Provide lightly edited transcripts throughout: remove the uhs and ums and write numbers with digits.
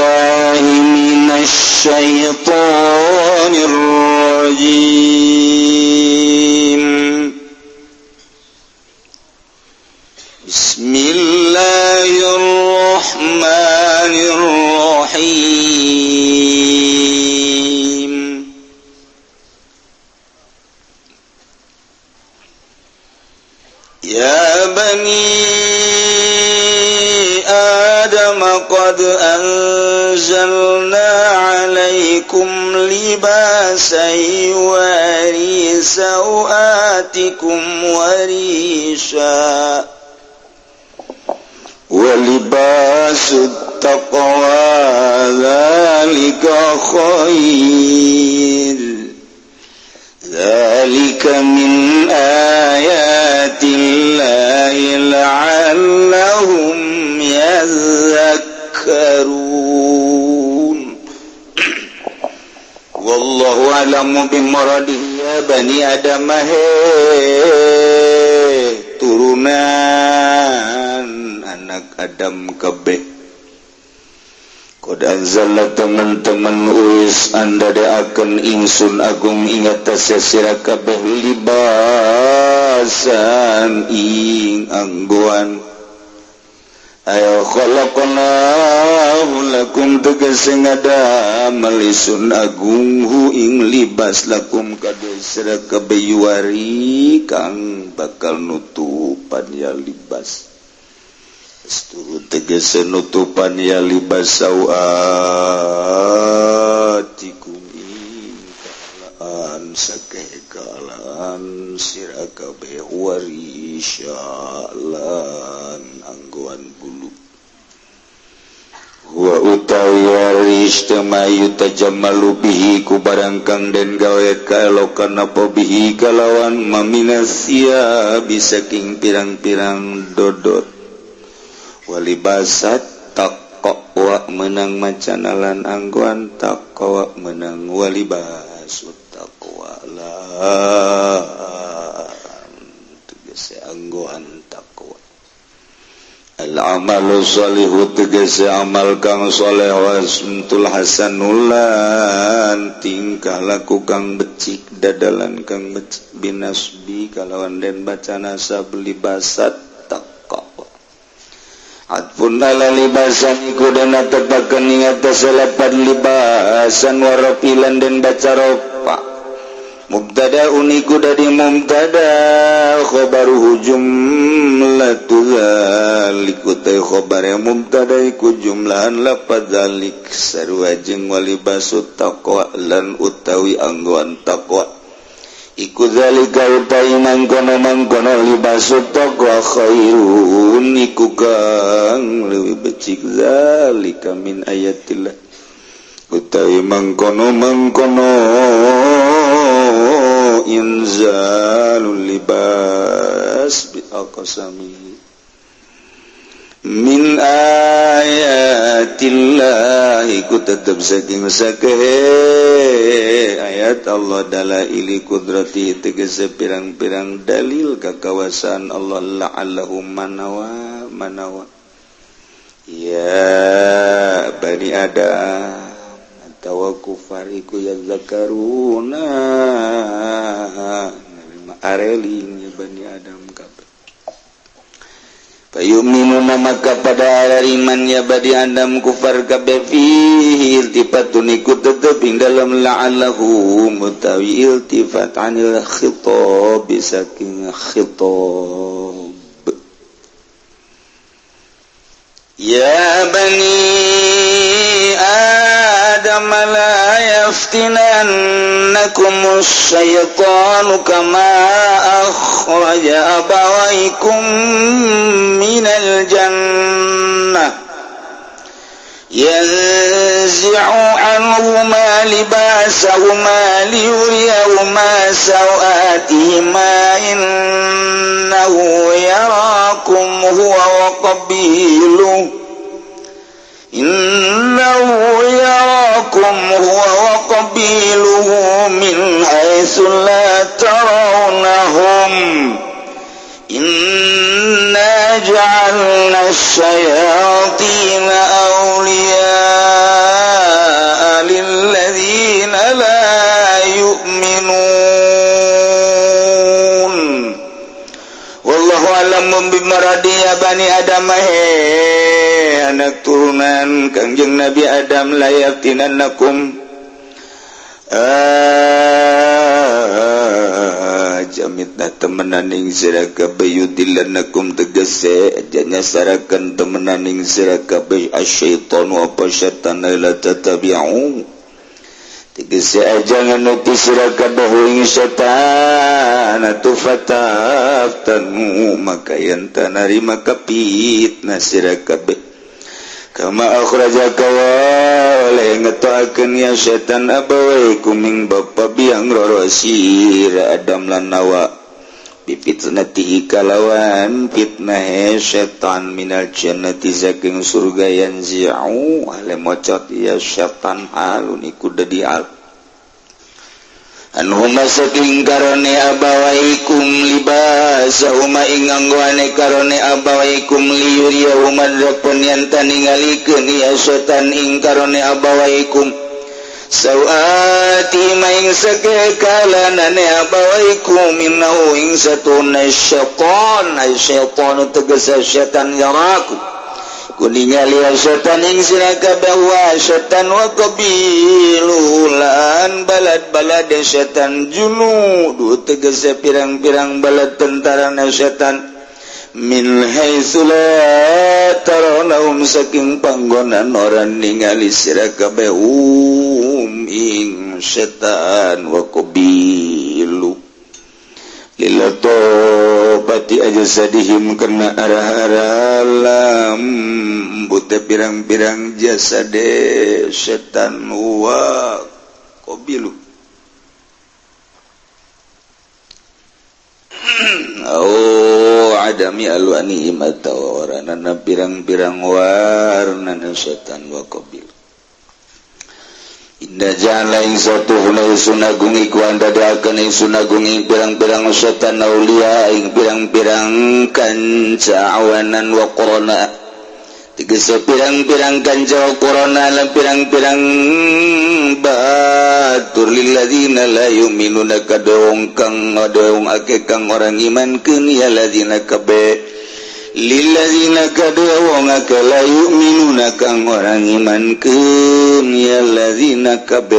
بالله من الشيطان الرجيم. بسم الله الرحمن الرحيم. يا بني آدم قد أنزلنا عليكم لباسا يواري سوآتكم وريشا ولباس التقوى ذلك خير ذلك من آيات الله لعلهم يذكرون. والله أعلم بمراده. يا بني آدم he turunan anak Adam kabeh, qad anzalna teman-teman wis andadekaken ingsun agung ing atase sira kabeh libasan ing anggoan. Ayo khalaqnahu lakum tegese ngadamel isun agung hu ing libas lakum kaduwe sira kabeh yuwari kang bakal nutupan ya libas. Asturu tegese nutupan ya libas sawatikum ing kaalaan sakeh kaalaan sira kabeh warisya lan anggoan bulu. Wa utawi waris temayu tajammalu bihi ku barang kang den gawe kaelokan apa bihi kalawan maminasia bisa king pirang-pirang dodot. Walibasat taqwa menang macanalan anggoan taqwa menang walibasut taqwa lan tegese anggoan taqwa. Al amalu sholihu tegese amal kang soleh wasmtul hasanulan tingkah laku kang becik dadalan kang becik binasbi kalawan den baca nasab libasat taqwa. Atfun ala libasan iku den atepaken ing atas lapan libasan warafilan den baca rofa. Mubtada uniku dadi mubtada khobaruhu jumlatu dzalik utai khobar mubtada iku jumlahan lafaz dzalik sarua jeung walibasut taqwa lan utawi anggoan taqwa iku dzalika utai mangkono-mangkono libasut taqwa khairun iku kang leuwih becik dzalika min ayatillah utawi mangkono-mangkono inzalul libas bi aqsami min ayatillahi ku tetep saking sakehe ayat Allah dalaili kudrati tegese pirang-pirang dalil kakawasan Allah la'allahum manawa manawa. Ya bani Adam atawa kufar iku yazakaruna areling ya bani Adam kabeh. Fayu'minuna maka pada iman ya bani Adam kufar kabeh fihi iltifatun iku tetep ing dalam la'allahu mutawi iltifat anil khitab saking khitab. Ya bani آدم لا يفتننكم الشيطان كما أخرج أبويكم من الجنة ينزع عنهما لباسهما ليريهما سوآتهما إنه يراكم هو وقبيله إنه يراكم هو وقبيله من حيث لا ترونهم إنا جعلنا الشياطين أولياء tadi ya Bani Adam he anak turunan Kangjeng Nabi Adam la yaftinannakum jamitna temenan ing sira kabeh yudillanakum tegese nyasarakeun temenan ing sira kabeh asyaitanu apa setan la tatabi'u tegese aja nganuti sira kabeh ing setan atuh fataftanu maka yen tanarima kapitna sira kabeh kama akhrajaka wa ngetoakeun ya setan abawaikum ing bapa biang roro sira Adam lan Hawa bifitnatihi kalawan fitnah setan minal jannati saking surga yanzi'u ale mocot ya setan halun iku dadi al anhuma saking karone abawaikum libasahuma ing nganggoane karone abawaikum liyuriyahuma dapun yen taningalikeun ya setan ing karone abawaikum sawati maing sakekalanane abawaikum innahu ing satuna syaitan ay syaitan tegese setan yaraku kuningali setan ing sira kabeh wa setan wa qabilu lan balad-balad setan junudu tegese pirang-pirang balad tentarana setan min haitsu la tarawnahum saking panggonan ora ningali sira kabeh ing setan wa qabilu lilatobati ajsadihim karena arah-arah lambute pirang-pirang jasade setan wa qabilu au adami alwanihim atawa waranana pirang-pirang warnana setan wa qabilu Inna ja'ala ing satuhuna ingsun agung iku andadakeun ingsun agung ing pirang-pirang setan aulia ing pirang-pirang kanca awanan wa qurana tegese pirang-pirang kanca wa qurana lan pirang-pirang batur lilladzina la yu'minuna kadong kang ngadong ake kang ora ngimankeun ya ladzina kabe lilladzina kadawong la yu'minuna kang ora ngimankeun ya ladzina kabeh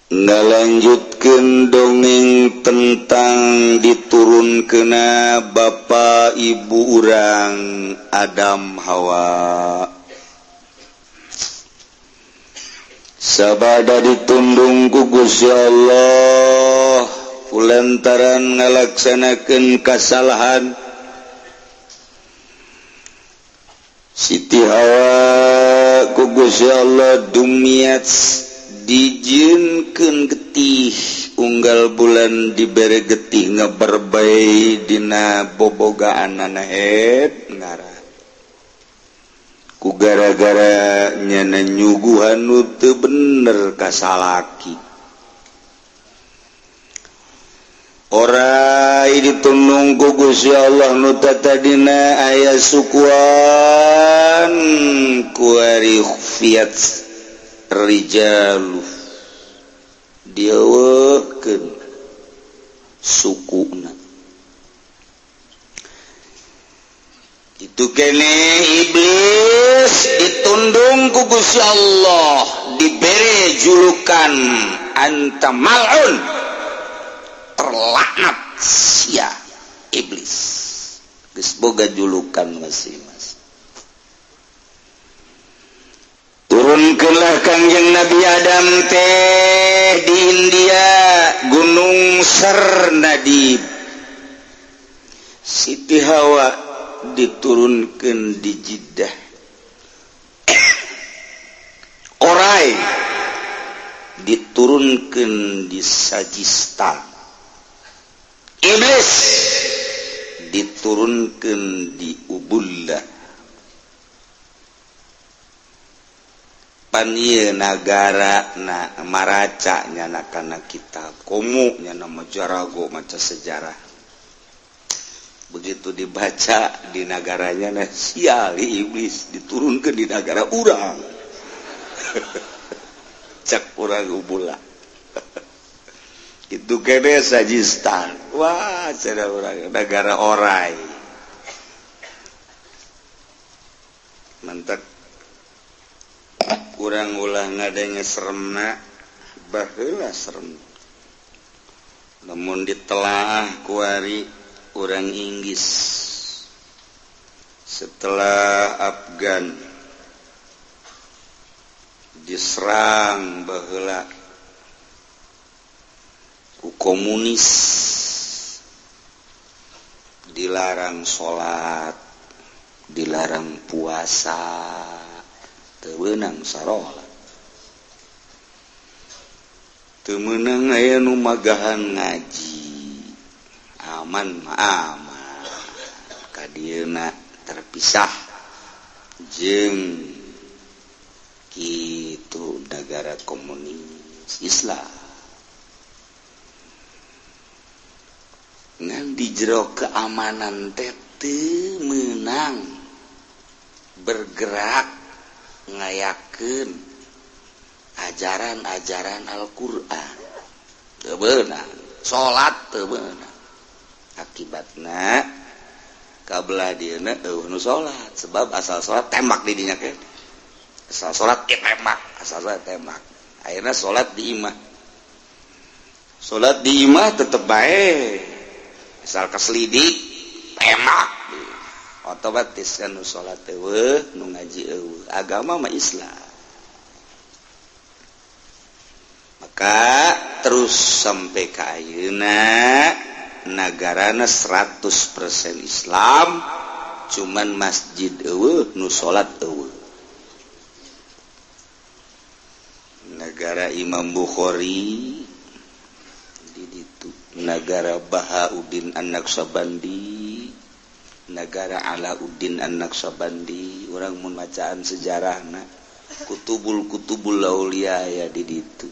ngalanjutkeun dongeng tentang diturunkeuna bapa ibu urang Adam Hawa. Sabada ditundung ku Gusti Allah kulantaran ngalaksanakeun kasalahan Siti Hawa ku Gusti Allah dumiat dijieunkeun getih unggal bulan dibere getih ngaberbai dina bobogaanana het ngarah ku gara-gara nyana nyuguhan nu teu bener ka salaki orai ditundung ku Gusti Allah nu tatadina aya sukuan kuari fiat rijalu dieuweuhkeun sukuna itu kene iblis ditundung ku Gusti Allah diberi julukan anta mal'un terlaknat sia iblis geus boga julukan masing-masing. Turunkeunlah Kangjeng Nabi Adam teh di India Gunung Sarnadib Siti Hawa diturunkan di Jeddah Orai diturunkan di Sajistan Iblis diturunkan di Ubullah pan ieu nagara na maraca nyana kana kitab komo nyana majarago maca sejarah begitu dibaca di nagaranya nah sial iblis diturunkan di nagara urang. Cak urang ubula itu kene Sajistan. Wah, cara urang negara orai. Mantap kurang ulah ngadenge seremna, baheula serem. Namun ditelaah kuari urang Inggris setelah Afgan diserang baheula ku komunis, dilarang salat, dilarang puasa, teu meunang sarolat, teu meunang aya nu magahan ngaji, aman mah aman ka dieuna terpisah jeung kitu negara komunis Islam. Ngan di jero keamanan teh teu meunang bergerak ngayakeun ajaran-ajaran Al-Qur'an, teu beunang salat, teu beunang. Akibatna kabelah dieuna eueuh nu salat, sebab asal salat tembak di dinya ke, asal salat tembak, asal salat tembak. Akhirna salat di imah, salat di imah tetep bae, asal keselidik tembak. Otomatis kan nu salat eueuh, nu ngaji eueuh, agama mah Islam. Maka terus sampai ka ayeuna nagarana 100% Islam, cuman masjid eueuh, nu salat eueuh. Negara Imam Bukhari di ditu, negara Bahauddin An-Naqsyabandi, negara Alauddin An-Naqsyabandi, urang mun macaan sejarahna kutubul-kutubul aulia ya di ditu.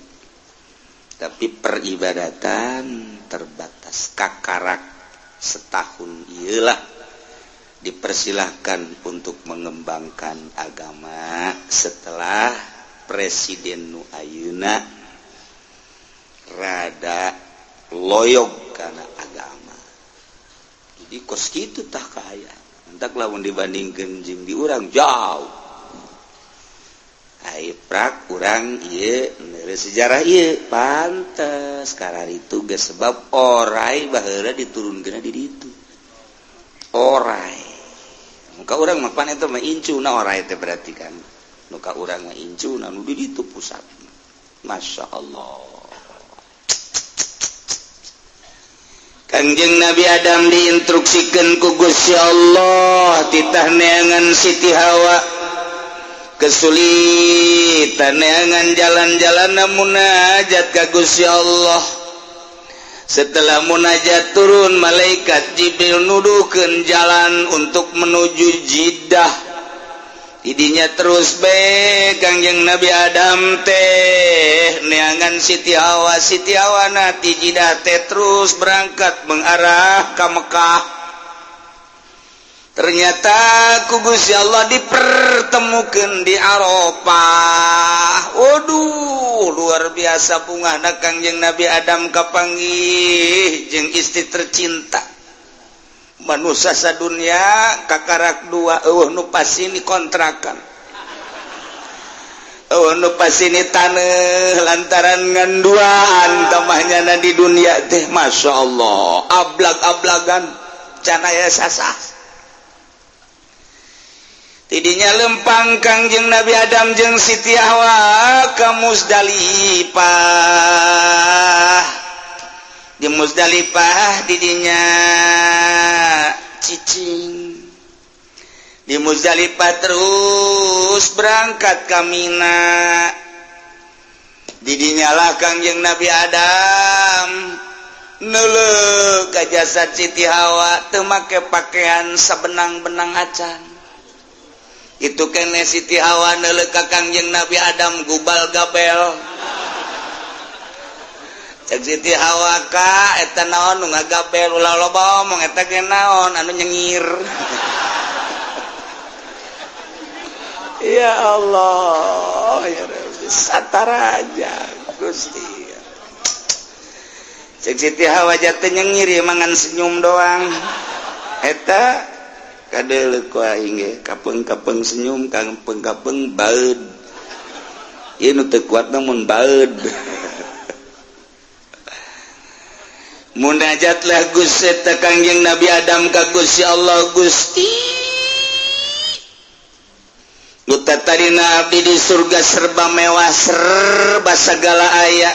Tapi peribadatan terbatas, kakarak setahun iyalah dipersilahkan untuk mengembangkan agama setelah presiden nu ayeuna rada loyog kana agama. Jadi kos kitu tah kaya. Entak lamun dibandingkeun jeung di urang jauh. Ai prak urang ieu neureuh sejarah ieu pantes kararitu geus sebab orai baheula diturunkeun di ditu. Orai. Muka urang mah pan eta mah incuna orai teh berarti kan. Nu ka urang mah incuna nu di ditu pusat. Masya Allah. Kangjeng Nabi Adam diinstruksikan ku Gusti Allah titah neangan Siti Hawa, kesulitan neangan jalan-jalan munajat ka Gusti Allah. Setelah munajat turun malaikat Jibril nuduhkeun jalan untuk menuju Jeddah. Idinya terus be Kangjeng Nabi Adam teh neangan Siti Hawa, Siti Hawa na ti Jeddah teh terus berangkat mengarah ke Mekah. Ternyata ku Gusti Allah dipertemukan di Arafah. Waduh, luar biasa bungahna Kangjeng Nabi Adam kapanggih jeung istri tercinta. Manusia sadunia kakarak dua eueuh nu pasini kontrakan, eueuh nu pasini taneuh lantaran ngan duaan tamahnyana di dunia teh. Masya Allah, ablag-ablagan can aya sasah. Tidinya lempang Kangjeng Nabi Adam jeung Siti Hawa ka Muzdalifah. Di Muzdalifah didinya cicing. Di Muzdalifah terus berangkat ka Mina. Didinya lah Kangjeng Nabi Adam neuleuh ka jasad Siti Hawa teu make pakaian sabenang-benang acan. Itu kene Siti Hawa neuleuh ka Kangjeng Nabi Adam gubal gabel. Cek Siti Hawa ka eta naon nu ngagabel, ulah loba omong eta ge naon anu nyengir. Ya Allah, ya Rabbi. Sataraja Gusti. Cek Siti Hawa teh nyengir mangan senyum doang. Eta kadeuleu ku aing ge kapeng-kapeng senyum, kapeng-kapeng baeud. Ieu nu teu kuat mun baeud. Munajatlah Gusti eta Kangjeng Nabi Adam ka Gusti Allah. Gusti, nu tadina abdi di surga serba mewah, serba segala aya,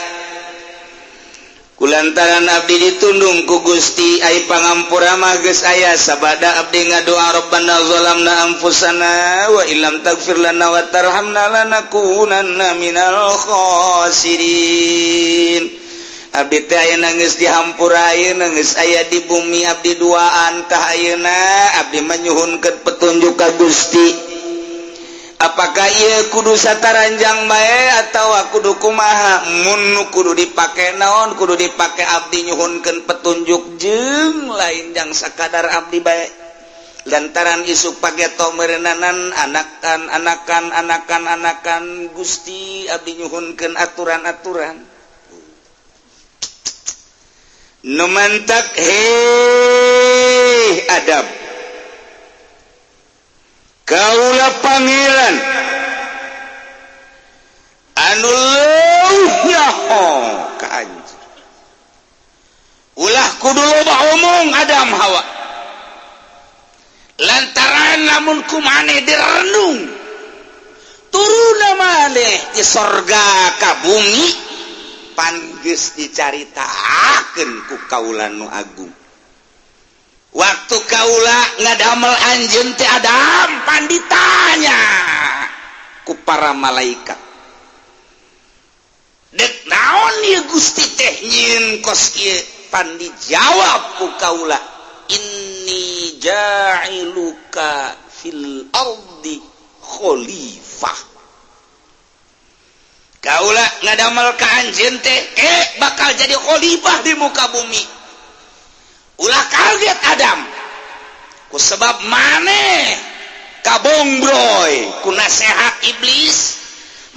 kulantaran abdi ditundung ku Gusti, ai pangampura mah geus aya, sabada abdi ngadoa rabbana zalamna anfusana wa illam taghfir lana wa tarhamna lanakunanna minal khasirin. Abdi teh ayeuna geus dihampura, ayeuna geus aya di bumi, abdi duaan tah ayeuna abdi manyuhunkeun petunjuk ka Gusti. Apakah ieu kudu sataranjang bae atawa kudu kumaha? Mun kudu dipake naon kudu dipake, abdi nyuhunkeun petunjuk jeung lain jang sakadar abdi bae, lantaran isuk pageto meureunanan anakan anakan anakan anakan. Gusti, abdi nyuhunkeun aturan-aturan nu mantak. Hei Adam, kaula pangeran anu leuwih nyaho ka anjeun. Ulah kudu loba omong, Adam Hawa, lantaran lamun ku maneh direnung turuna maneh di sorga ka bumi, pan geus dicaritakeun ku kaula nu agung. Waktu kaula ngadamel anjeun teh, Adam, pan ditanya ku para malaikat, "Dek naon ieu Gusti teh nyieun kos ieu?" Pan dijawab ku kaula, "Inni ja'iluka fil ardi khalifah." Kaula ngadamel ka anjeun teh bakal jadi khalifah di muka bumi. Ulah kaget, Adam, ku sebab maneh kabongbroy ku nasehat iblis,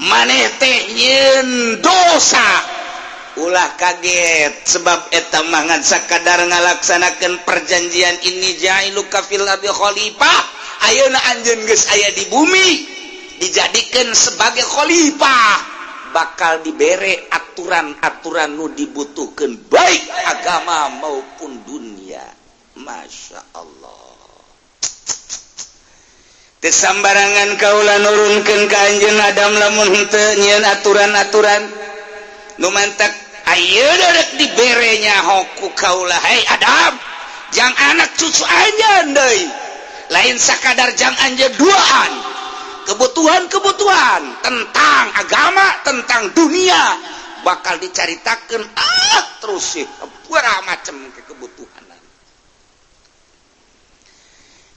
maneh teh nyieun dosa. Ulah kaget, sebab eta mah ngan sakadar ngalaksanakeun perjanjian inni ja'iluka fil ardi khalifah. Ayeuna anjeun geus aya di bumi, dijadikeun sebagai khalifah, bakal dibere aturan-aturan nu dibutuhkan baik agama maupun dunia. Masya Allah. Teu sambarangan kaula nurunkeun ka anjeun, Adam, lamun henteu nyieun aturan-aturan. Nu mantak ayeuna rek dibere nyaho ku kaula, "Hei Adam, jang anak cucu anjeun deui, lain sakadar jang anjeun duaan, kebutuhan-kebutuhan tentang agama, tentang dunia bakal dicaritakan." Ah, terus sih macam ke kebutuhan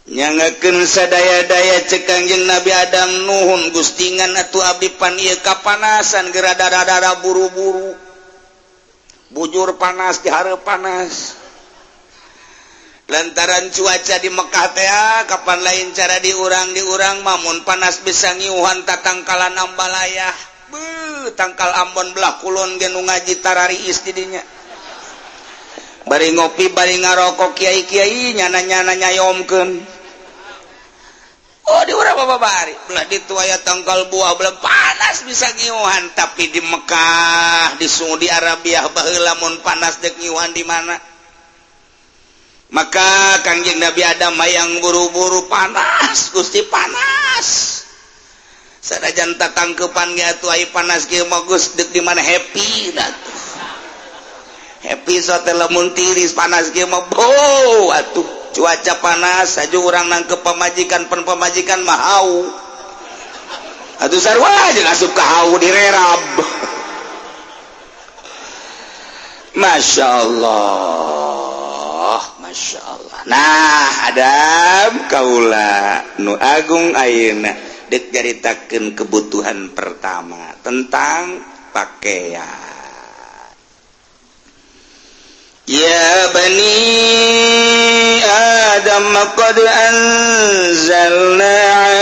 nyangakeun sadaya-daya. Cek Kangjeng Nabi Adam, "Nuhun, Gusti, ngan atuh abdi pan ieu kapanasan, geura dada buru-buru, bujur panas di hareup panas lantaran cuaca di Mekah teh." Kapan lain cara diurang diurang mamun panas bisa ngiuhan tatangkalan ambalaya. Beuh, tangkal Ambon belah kulon ge nu ngaji tarariis di dinya, bari ngopi, bari ngarokok, kiai-kiai nyana-nyana nyayomkeun. Oh, di urang apa bari belah ditu aya tangkal buah, belah panas bisa ngiuhan. Tapi di Mekah, di Saudi Arabia baheula, mun panas dek ngiuhan di mana? Maka Kangjeng Nabi Adam yang buru-buru, "Panas, Gusti, panas." Sanajan tatangkepan ge atuh, ai panas kieu mah geus deuk di mana happy atuh, happy so teh lamun tiris. Panas kieu mah bo atuh, cuaca panas saja urang nangkep pamajikan, pen pamajikan mah hau atuh, sarua jeung asup ka hau direrab. Masya Allah, Masya Allah. Nah, Adam, kaula nu agung ayeuna dek caritakeun kebutuhan pertama tentang pakaian. Ya bani Adam. Adam qad anzalna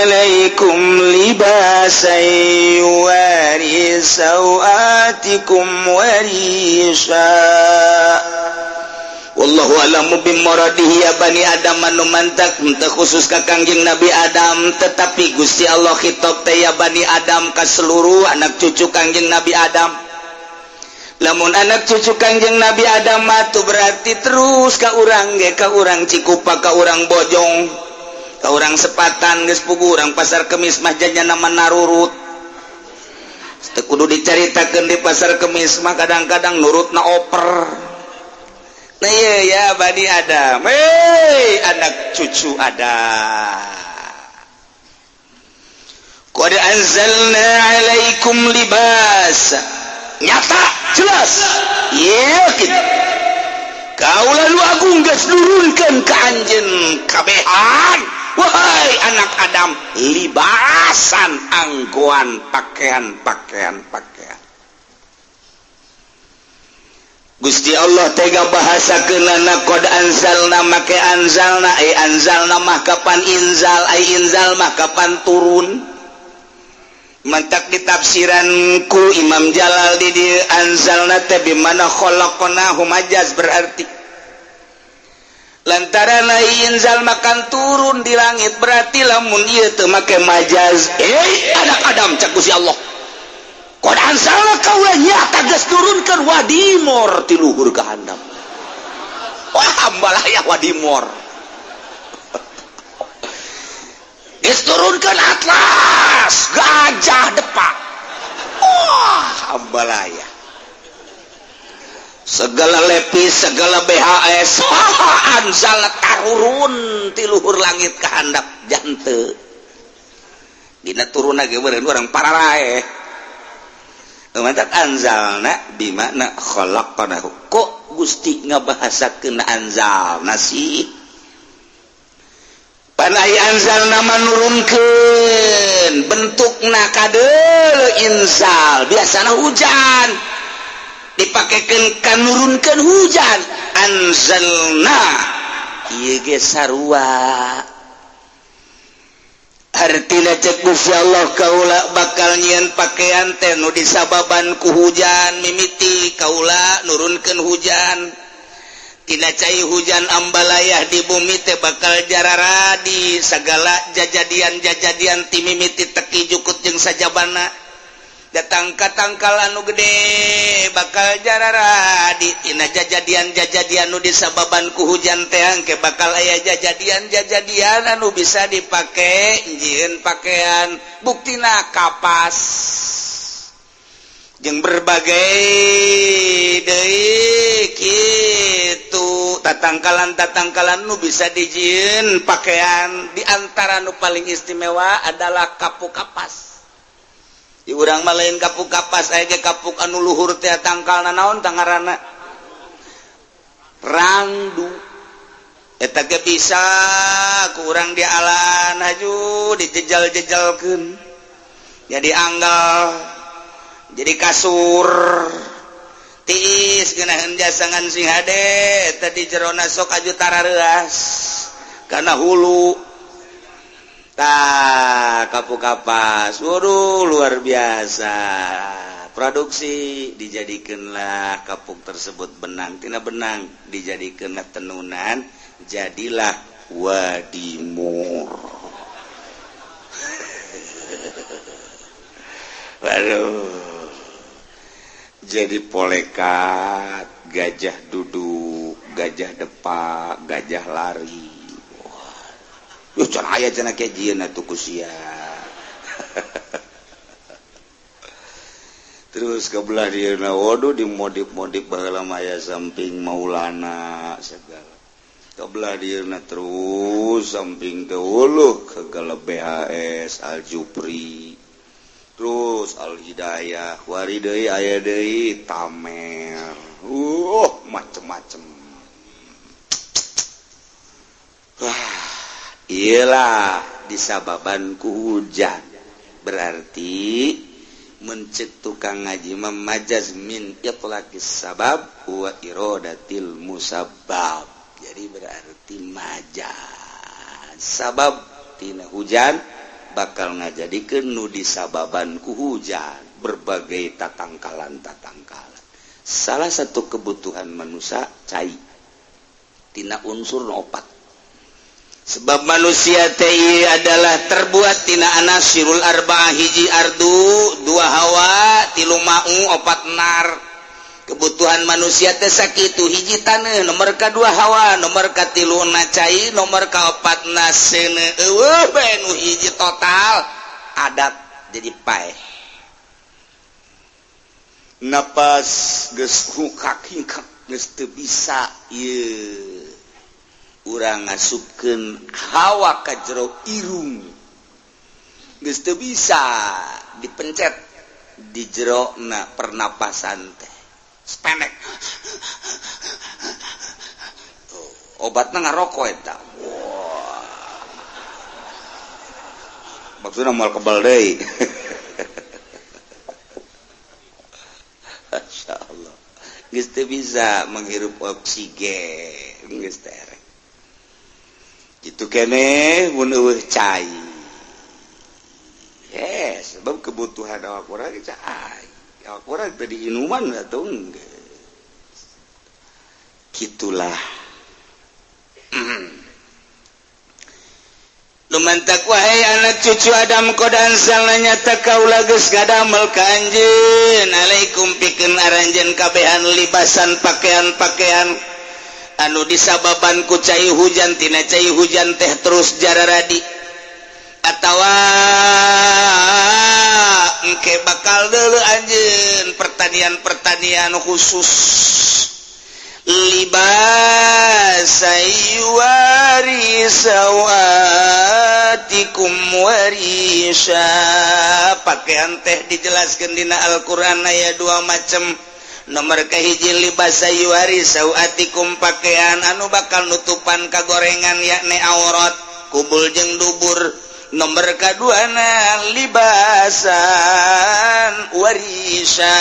alaikum libasan yuwari sawatikum warisha. Wallahu a'lamu bimuradihi ya bani Adam, anu mantak henteu khusus ka Kangjeng Nabi Adam, tetapi Gusti Allah khitab teh ya bani Adam ka seluruh anak cucu Kangjeng Nabi Adam. Lamun anak cucu Kangjeng Nabi Adam mah tuh berarti terus ka urang ge, ka urang Cikupa, ka urang Bojong, ka urang Sepatan, geus puguh urang Pasar Kemis mah janyana narurut. Teu kudu dicaritakeun, di Pasar Kemis mah kadang-kadang nurutna oper. Nah iya, ya bani Adam, hei anak cucu Adam, qad anzalna alaikum libas, nyata jelas yakin kaula nu agung geus nurunkeun ka anjeun kabehan, wahai anak Adam, libasan, anggoan, pakaian pakaian pakaian. Gusti Allah tega bahasa kenana qad anzalna, make anzalna, ay anzalna mah kapan inzal, ay inzal mah kapan turun. Mantak ditafsiran ku Imam Jalal di dieu, anzalna teh bimana khalaqnahu, majaz berarti lantaran ai inzal makan turun di langit. Berarti lamun ieu teu make majaz, eh anak Adam, cak Gusti Allah, qad anzalna, kaula nyata geus nurunkeun wadimor ti luhur ka handap. Wah, ambalaya wadimor, geus turunkeun atlas gajah depak. Wah, ambalaya segala lepis, segala BHS, anzal tarurun ti luhur langit ka handap. Jante dina turun ge beureun urang pararaeh. Mantak anzalna bimakna khalaqnahu. Kok Gusti ngabahasakeun anzalna sih? Pan ai anzalna nurunkeun, bentukna kadeul inzal, biasana hujan, dipakekeun ka nurunkeun hujan anzalna. Ieu ge sarua hartina. Cek Gusti Allah, kaula bakal nyieun pakaian teh nu disababan ku hujan. Mimiti kaula nurunkeun hujan, tina cai hujan ambalayah di bumi teh bakal jararadi segala jajadian-jajadian, ti mimiti teki, jukut jeung sajabana, datang ka tangkal anu gede bakal jararadi. Tina jajadian-jajadian nu disababan ku hujan teh engke bakal aya jajadian-jajadian anu bisa dipake jieun pakaian, buktina kapas jeung berbagai deui kitu, tatangkalan-tatangkalan nu bisa dijieun pakaian. Di antara nu paling istimewa adalah kapuk kapas. Di urang mah lain kapuk kapas aya ge, kapuk anu luhur teh tangkalna naon tangarana, rangdu. Eta ge bisa ku urang dialan haju, dijejal-jejalkeun jadi anggal, jadi kasur tiis, geunaheun jasangan sing hade. Tadi jerona sok aju tarareuas kana hulu. Tah, kapuk kapas, waduh, luar biasa. Produksi dijadikanlah kapuk tersebut benang, tina benang dijadikanlah tenunan, jadilah wadimor. Waduh, jadi polekat, gajah duduk, gajah depak, gajah lari. Yuh, can aya cenah kayak jieun atuh ku sia. Terus ke belah dieuna, waduh, dimodif-modif baheula mah aya samping Maulana segala. Ke belah dieuna terus samping teh, uluh, segala BHS Al Jupri. Terus Al Hidayah, wari deui aya deui Tamer. Macem-macem. Wah, iyalah disababan ku hujan. Berarti mencek tukang ngaji memajaz min itlaqis sabab wa iradatil musabbab, jadi berarti majaz. Sabab tina hujan bakal ngajadikeun nu disababan ku hujan berbagai tatangkalan-tatangkalan. Salah satu kebutuhan manusia cai tina unsur opat. Sebab manusia teh adalah terbuat tina anasirul arba'ah, hiji ardu, dua hawa, tilu ma'u, opat nar. Kebutuhan manusia teh sakitu, hiji taneuh, nomor kadua hawa, nomor katilu na cai, nomor kaopatna seuneu. Eueuh bae nu hiji total adat jadi paeh. Napas geus hukak-hingkak geus teu bisa ieu urang ngasupkeun hawa ka jero irung, geus teu bisa dipencet di jero na pernapasan teh pendek. Tuh, obatna ngarokok eta. Wah. Maksudna moal kebal deui. Masya Allah. Geus teu bisa menghirup oksigen, geus teh. Kitu keneh mun eueuh cai. Yes, sebab kebutuhan awak urang cai. Awak urang teh diinuman atuh geus. Gitulah. Lumantak wahai anak cucu Adam kodan salahnya tak kaula geus ngadamel ka anjeun alaikum pikeun aranjeun kabehan libasan pakaian-pakaian anu disababan ku cai hujan tina cai hujan teh terus jararadi atawa engke bakal deuleu anjeun pertanian-pertanian khusus libasa yuwari sawatikum warisha. Pakaian teh dijelaskan dina Al-Qur'an aya dua macam. Nomor kahiji libasa yuwari sawatikum pakaian anu bakal nutupan kagorengan yakni aurat kubul jeung dubur. Nomor kaduana libasan warisha.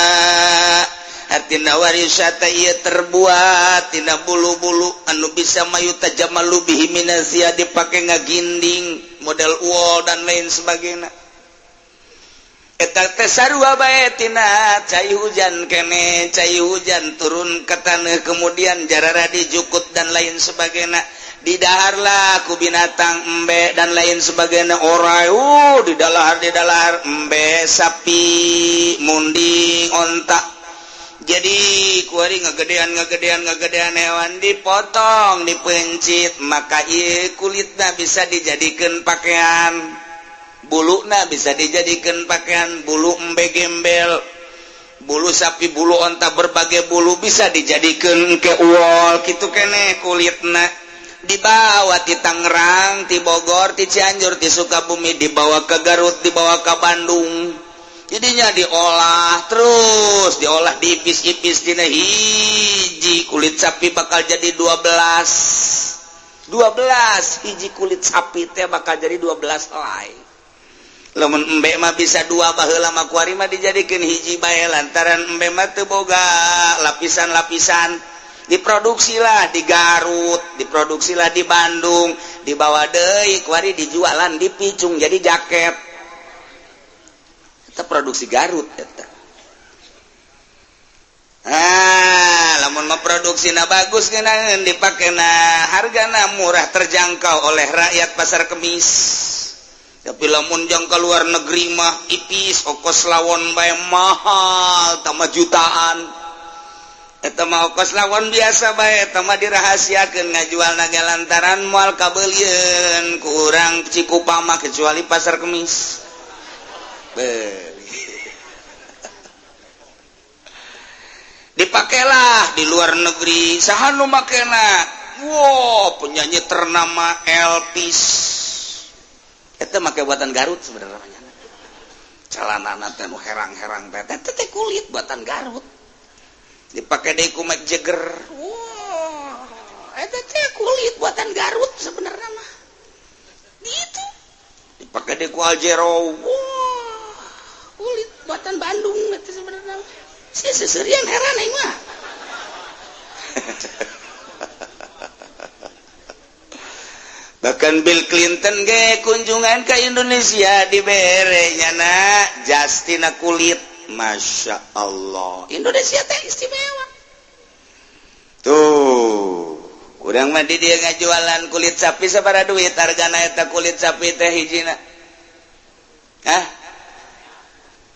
Artina warisata ieu terbuat tina bulu-bulu anu bisa mayuta jamalu bihi minazia dipake ngaginding model wol dan lain sebagainya. Eta teh sarua bae tina cai hujan kene, cai hujan turun ke taneuh kemudian jarara dijukut dan lain sebagainya. Didaharlah ku binatang embe dan lain sebagainya orai didalahar embe sapi munding onta. Jadi kuari ngegedean hewan dipotong dipencit maka ieu kulitna bisa dijadikan pakaian, buluna bisa dijadikan pakaian, bulu embe gembel, bulu sapi, bulu onta, berbagai bulu bisa dijadikan ke wol kitu keneh kulitna. Dibawa ti Tangerang, ti Bogor, ti Cianjur, ti Sukabumi, dibawa ke Garut, dibawa ke Bandung. Jadinya diolah terus, diolah diipis-ipis dina hiji kulit sapi bakal jadi 12. 12 hiji kulit sapi teh bakal jadi 12 helai. Lamun embe mah bisa dua baheula mah kuari mah dijadikeun hiji bae lantaran embe mah teu boga lapisan-lapisan. Diproduksilah di Garut, diproduksilah di Bandung, dibawa deui kuari dijualan dipicung jadi jaket. Eta produksi Garut eta. Ah, lamun mah produksina bagus ngeunaheun dipakena hargana murah terjangkau oleh rakyat pasar kemis. Tapi lamun jang ka luar negeri mah ipis ongkos lawon bae mahal tambah jutaan. Eta mah ongkos lawon biasa bae eta mah dirahasiakeun ngajualna ge lantaran moal kabeulieun ku urang Cikupa mah kecuali pasar kemis. Dipakailah di luar negeri saha nu makena. Wow, penyanyi ternama Elvis eta make buatan Garut sebenarnya. Celanana teh nu herang-herang teh teh kulit buatan Garut. Dipake deui ku Mick Jagger. Wow, eta teh kulit buatan Garut sebenarnya mah. Gitu. Dipake deui ku Aljero. Wow, kulit buatan Bandung eta sebenarnya. Si seserian heran aing mah. Bahkan Bill Clinton ge kunjungan ke Indonesia dibere nyana jas tina kulit. Masya Allah, Indonesia teh istimewa. Tuh, urang mah di dieu ngajualan kulit sapi, sabaraha duit hargana eta kulit sapi teh hijina? Hah?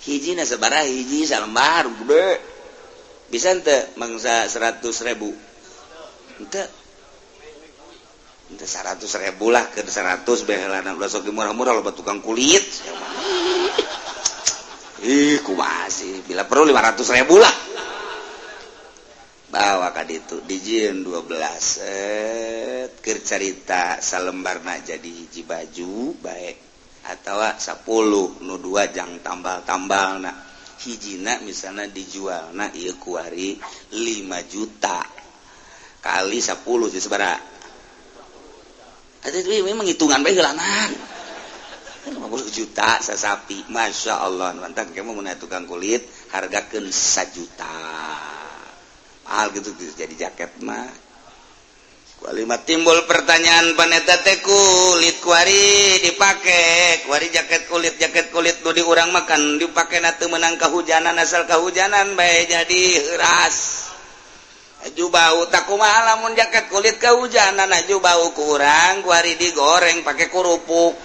Hijina sabaraha, hiji salembar gede bisa ente mangsa 100.000 ente? Ente 100.000 lah, ke 100 behelana udah sok murah-murah, loba tukang kulit. Ih, kumaha sih, bila perlu 500.000 lah. Bawa ka ditu, dijieun 12 set, keur carita salembarna jadi hiji baju baik atau 10 nu dua jang tambal-tambal. Nah, hijina misalnya dijual, nah ieu kuari 5 juta kali 10 jadi sabaraha? Itu memang hitungan bae heulanan. 50 juta sasapi. Masya Allah, mantap. Kamu mau tukang kulit hargakeun 1 juta, mahal gitu jadi jaket mah. Kualima timbul pertanyaan, paneta teh kulit kuari dipake kuari jaket kulit, jaket kulit nu di urang makan dipake na teu meunang kahujanan, asal kahujanan bae jadi heuras aju bau. Tak kumaha lamun jaket kulit kehujanan aju bau kurang, kuari digoreng pakai kerupuk?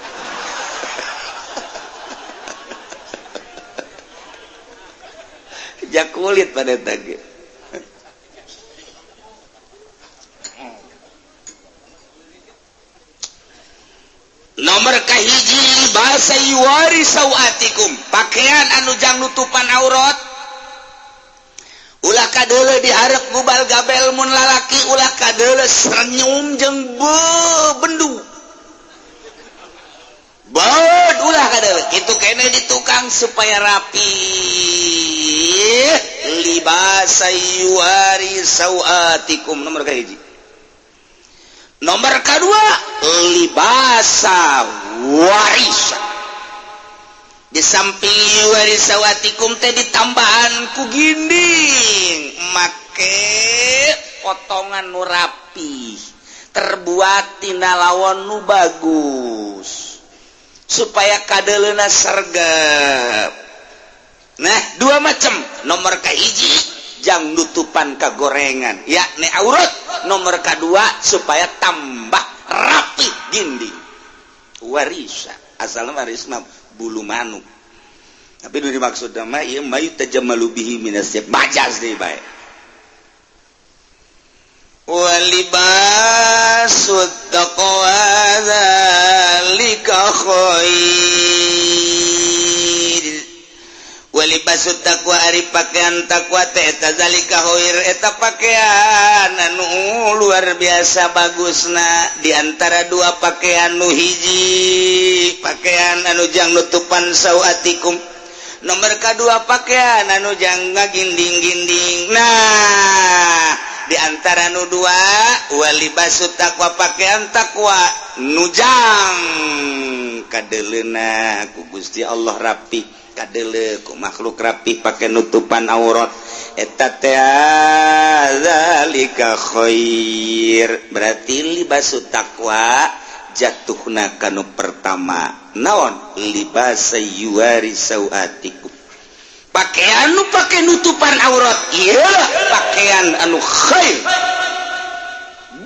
Jak kulit pada tadi. Nomor kahiji, libasa yuwari sawatikum, pakaian anu jang nutupan aurat. Ulah kadeuleu diharap gubal gabel mun lalaki, ulah kadeuleu senyum jeung bendu bod, ulah kadeuleu kitu kene di tukang supaya rapi. Libasa yuwari sawatikum nomor kahiji. Nomor kedua, libasa warisa. Di samping yuwari sawatikum teh ditambahan ku ginding, make potongan nu rapi, terbuat tina lawon nu bagus supaya kadeleuna sergap. Nah, dua macam. Nomor kahiji jang nutupan kagorengan, yakni aurat. Nomor kedua supaya tambah rapi ginding. Warisa asalnya waris mah bulu manuk, tapi nu dimaksud mah ieu ma yutajammalu bihi minas majaz deui bae. Walibasut taqwa dzalika khair. Walibasut taqwa, ari pakaian takwa teh eta zalika khair, eta pakaian anu luar biasa bagusna. Di antara dua pakaian, nu hiji pakaian anu jang nutupan sawatikum, nomor kedua pakaian anu jang ngaginding-ginding. Nah, di antara nu dua, walibasut taqwa, pakaian takwa nujang kadeleuna ku Gusti Allah rapi, kadele ku makhluk rapi, pakai nutupan aurat, eta teh zalika khair. Berarti libasu taqwa jatuhna kanu pertama. Naon? Libasa yuwari sawatikum, pakaian nu pake nutupan aurat, iyalah pakaian anu khair,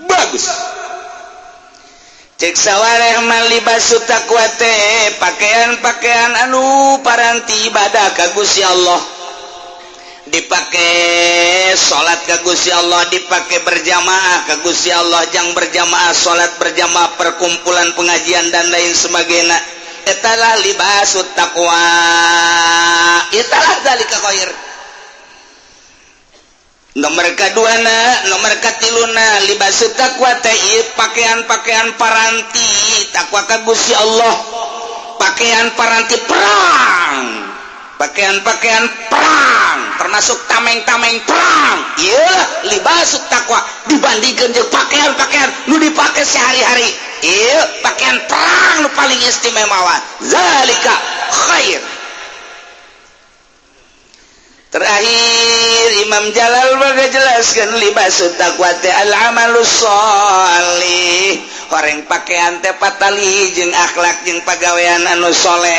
bagus. Cek sawareh mah libasu taqwa teh pakaian-pakaian anu paranti ibadah ka Gusti Allah, dipake salat ka Gusti Allah, dipake berjamaah ka Gusti Allah, jang berjamaah salat, berjamaah perkumpulan pengajian dan lain sebagainya. Etalah libasut taqwa, italah zalika khair. Nomor kedua na, nomor katiluna, libasu taqwa teh ieu pakaian-pakaian paranti takwa ka Gusti Allah, pakaian paranti perang, pakaian-pakaian perang termasuk tameng-tameng perang. Ieu libasut taqwa dibandingkan jeung pakaian-pakaian nu dipake sehari-hari, ieu pakaian perang nu paling istimewa. Zalika khair. Terakhir Imam Jalal baga jelaskan libasut taqwa teh al amalus sholih. Horeng pakaian teh patali jeung akhlak jeung pagawean anu soleh,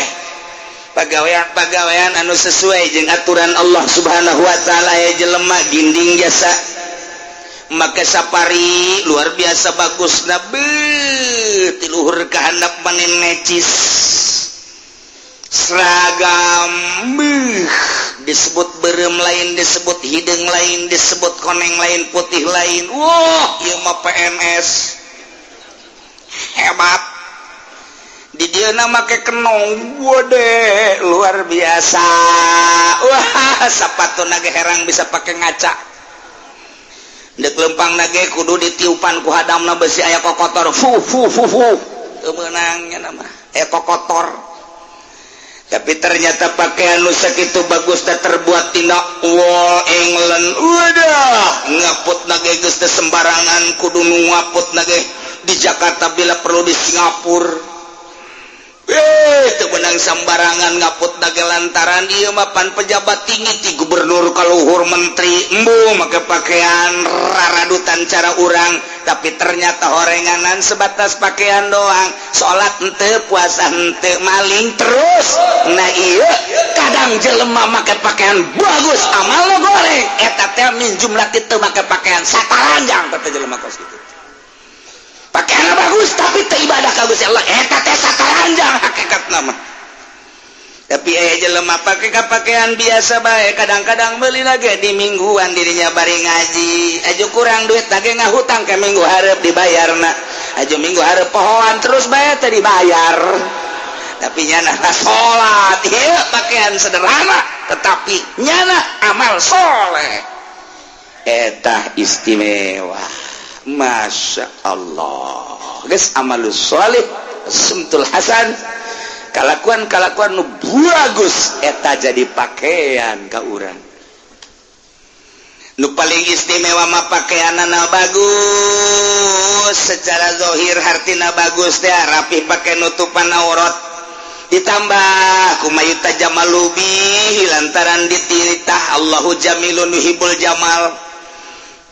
pagawean-pagawean anu sesuai jeung aturan Allah Subhanahu wa taala. Ya jelema ginding jasa make sapari luar biasa bagus, nabi tiluhur ka handap manin necis seragam beuh, disebut berem lain, disebut hidung lain, disebut koneng lain, putih lain. Wah, ieu mah PNS hebat. Di dia make kenong wode luar biasa. Wah, sepatu naga herang bisa pakai ngaca. Dek lempang nage kudu ditiupan ku hadamna besi aya kokotor, fu fu fu fu, teu meunangnya nama aya kokotor. Tapi ternyata pakaian nu sakitu bagus teh terbuat tina wol England. Wadah, ngaput nage geus teu sembarangan, kudu nu ngaput nage di Jakarta, bila perlu di Singapura. Teu meunang sembarangan ngaput nage lantaran ieu mah pan pejabat tinggi ti gubernur kaluhur menteri. Embu make pakaian raradutan cara urang, tapi ternyata horenganan sebatas pakaian doang, salat henteu, puasa henteu, maling terus. Nah, iya kadang jelema make pakaian bagus, amal lo goreng. Eta teh min jumlah itu make pakaian sataranjang. Teh jelema kos kitu pakaian bagus tapi teu ibadah ka Gusti Allah, eta teh sataranjang hakikat nama. Tapi aya jelema pake pakaian biasa bae, kadang-kadang beli lagi di mingguan dirinya bari ngaji aja kurang duit lagi ngahutang ke minggu hareup dibayarna aja, minggu hareup pohoan terus bae teh dibayar. Tapi nyana salat, ieu pakaian sederhana tetapi nyana amal soleh, eta istimewa. Masya Allah, geus amalus soleh, sumtul hasan, kalakuan-kalakuan nu bagus eta jadi pakaian ka urang. Nu paling istimewa mah pakaianana bagus secara zohir, hartina bagus teh rapi, pakai nutupan aurat, ditambah kumaha tajamalu bihi lantaran dititah Allahu jamilun yuhibbul jamal.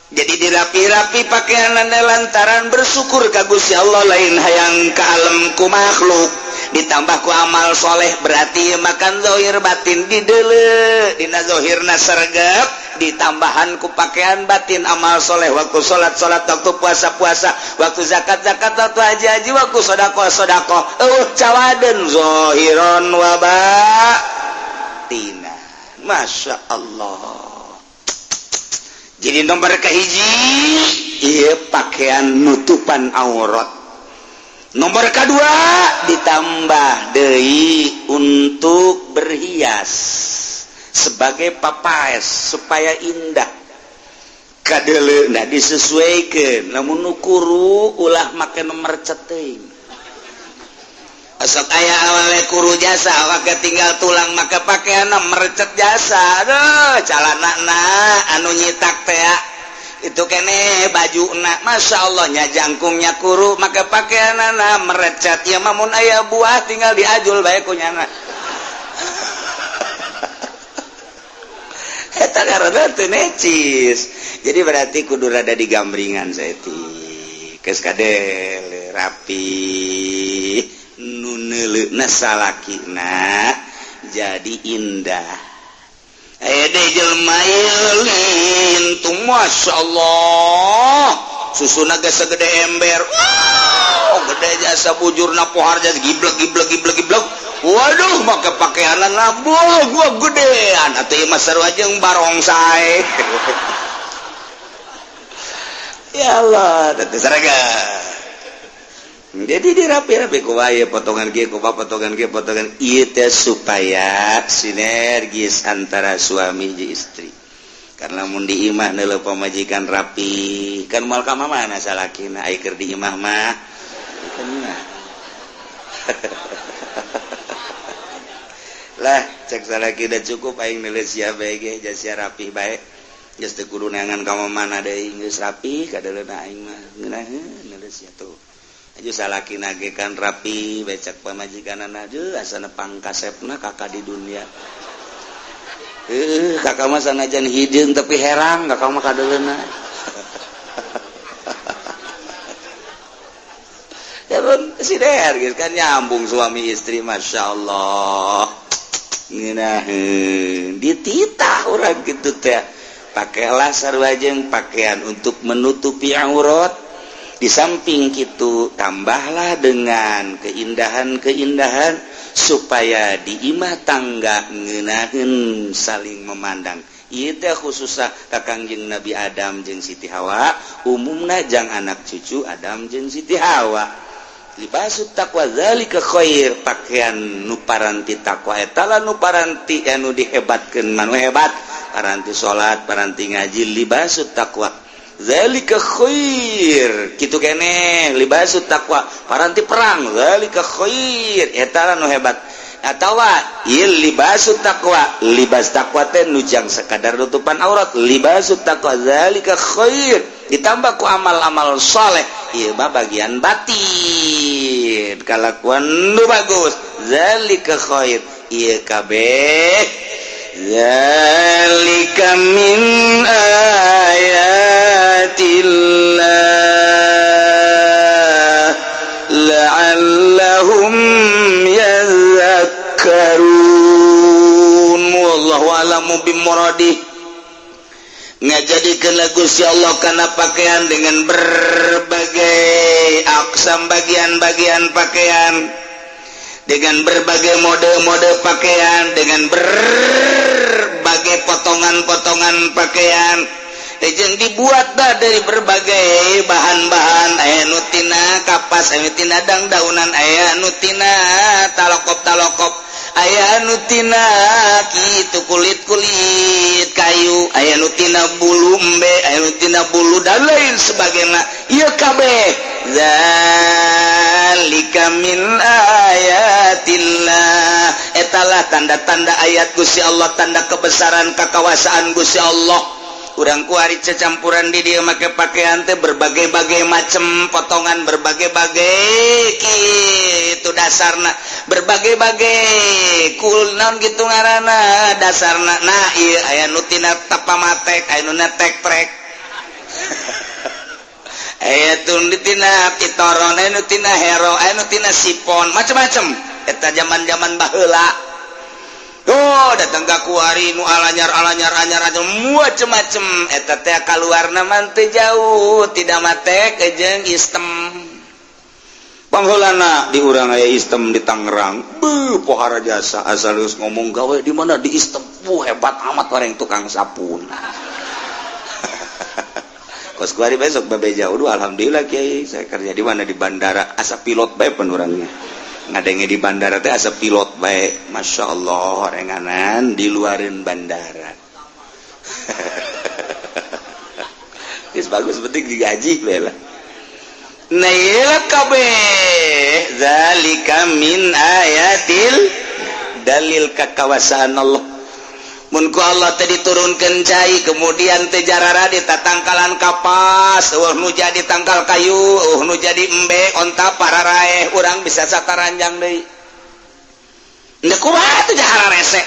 Jadi dirapi-rapi pakaian anda lantaran bersyukur ka Gusti Allah, lain hayang ka alam ku makhluk. Ditambah ku amal soleh, berarti makan zohir batin didele. Dina zohirna sergap, ditambahan ku pakaian batin amal soleh, waktu salat salat, waktu puasa puasa, waktu zakat zakat, waktu haji haji, waktu sodakoh sodakoh, cawaden zohiron wa batina. Masya Allah. Jadi nomor kahiji iya pakaian nutupan aurat, nomor kedua ditambah deui untuk berhias sebagai papaes supaya indah kadele. Nah, disesuaikan, namun nu kuru ulah make nomor ceting. Asok aya awale kuru jasa, awake tinggal tulang, maka pakaian merecet jasa. Aduh, calana na anu nyitak teh itu kene baju na. Masya Allah nya, jangkungnya kuru maka pakaian na merecet ya. Mamun aya buah tinggal diajul bae ku nyana. Eta karena teu necis. Jadi berarti kudu rada digambringan saeutik, geus kadel rapi, nu neuleuna salakina jadi indah. Aya deui jelema lintung, Masya Allah, susuna ge segede ember. Wow, gede jasa, bujurna pohar jasa, giblek giblek giblek giblek. Waduh, make pakaianan labuh gua gedean atuh ieu mah sarua jeung barongsai. Ya Allah, teu seragam. Jadi dirapi-rapi ku wae, potongan kieu kumaha, potongan kieu, potongan ieu teh supaya sinergis antara suami jeung istri. Karena mun di imah neuleuh pamajikan rapi kan moal ka mana salakina, ai keur di imah mah kan mah. Lah, cek salaki udah cukup aing neuleuh sia bae ge, sia rapi bae, geus teu kudu neangan ka mana deui, geus rapi kadeuleuna aing mah ngeunaheun neuleuh sia tuh. Aju salaki nage kan rapi becak pamajikanana, aduh, asana pangkasepna kakak di dunia. Kakak mah sanajan hideung tapi herang kakak mah kadeuleuna. Turun si der gitu kan, nyambung suami istri. Masya Allah, ngeunaheun dititah urang gitu teh, pakailah sarua jeung pakaian untuk menutupi aurat. Di samping itu, tambahlah dengan keindahan-keindahan supaya di imah tangga ngeunaheun saling memandang. Ieu teh khususnya ka Kangjeng Nabi Adam jeung Siti Hawa, umumna jang anak cucu Adam jeung Siti Hawa. Libasut taqwa zalika khair, pakaian nu paranti takwa eta lah, nu paranti anu dihebatkeun, manu hebat paranti salat, paranti ngaji. Libasut taqwa zalika khair, kitu keneh. Libasut taqwa paranti perang, zalika khair, eta lah nu hebat. Atawa ieu libasut taqwa, libas taqwa teh nu jang sekadar tutupan aurat. Libasut taqwa zalika khair ditambah ku amal-amal soleh, ieu mah bagian batin, kalakuan nu bagus. Zalika khair, ieu kabeh zalika min ayatillah la'allahum yadhakkarun. Wallahu a'lamu bimuradih. Ngajadikeun Gusti Allah kana pakaian dengan berbagai aksam bagian-bagian pakaian, dengan berbagai mode-mode pakaian, dengan berbagai potongan-potongan pakaian jeung dibuat dah dari berbagai bahan-bahan. Aya nu tina kapas, aya nu tina dang-daunan, aya nu tina talokop-talokop, aya nu tina kitu kulit-kulit kayu, aya nu tina bulu embe, aya nu tina bulu dan lain sebagainya. Ieu kabeh zalika min ayatillah, etalah tanda-tanda ayat Gusti Allah, tanda kebesaran kekawasaan Gusti Allah. Urang kuari cecampuran di dia make pakaian teh berbagai-bagai macam potongan, berbagai-bagai gitu dasarna, berbagai-bagai kul naon gitu ngaranna dasarna. Nah, iya, aya nu tina tapamatek, aya nu tek trek, aya tun tina pitoron, aya nu tina hero, aya nu tina sipon, macam-macam. Eta zaman-zaman baheula. Oh, datang ka kuari nu alanyar alanyar anyar anyar macem-macem. Eta teh kaluarna mah teu jauh tidak matek jeung istem. Pangheulana di urang aya istem di Tangerang. Beuh, pohara jasa, asal geus ngomong gawe di mana, di istem. Wuh, hebat amat orang tukang sapun. Kos kuari besok babe jauh. Duh, alhamdulillah kiai, saya kerja di mana? Di bandara. Asa pilot bae pan orangnya. Ngadenge di bandara teh asa pilot bae. Masya Allah, renganan di luarin bandara. Geus bagus, penting digaji bae lah. Nah, ieu kabeh zalika min ayatil, dalil kakawasaan Allah. Mun ku Allah teh diturunkeun cai, kemudian teh jarara di tatangkalan kapas, eueuh nu jadi tangkal kayu, eueuh nu jadi embe, onta pararaeh, urang bisa sataranjang deui. Ndek kumaha teh jahara rese.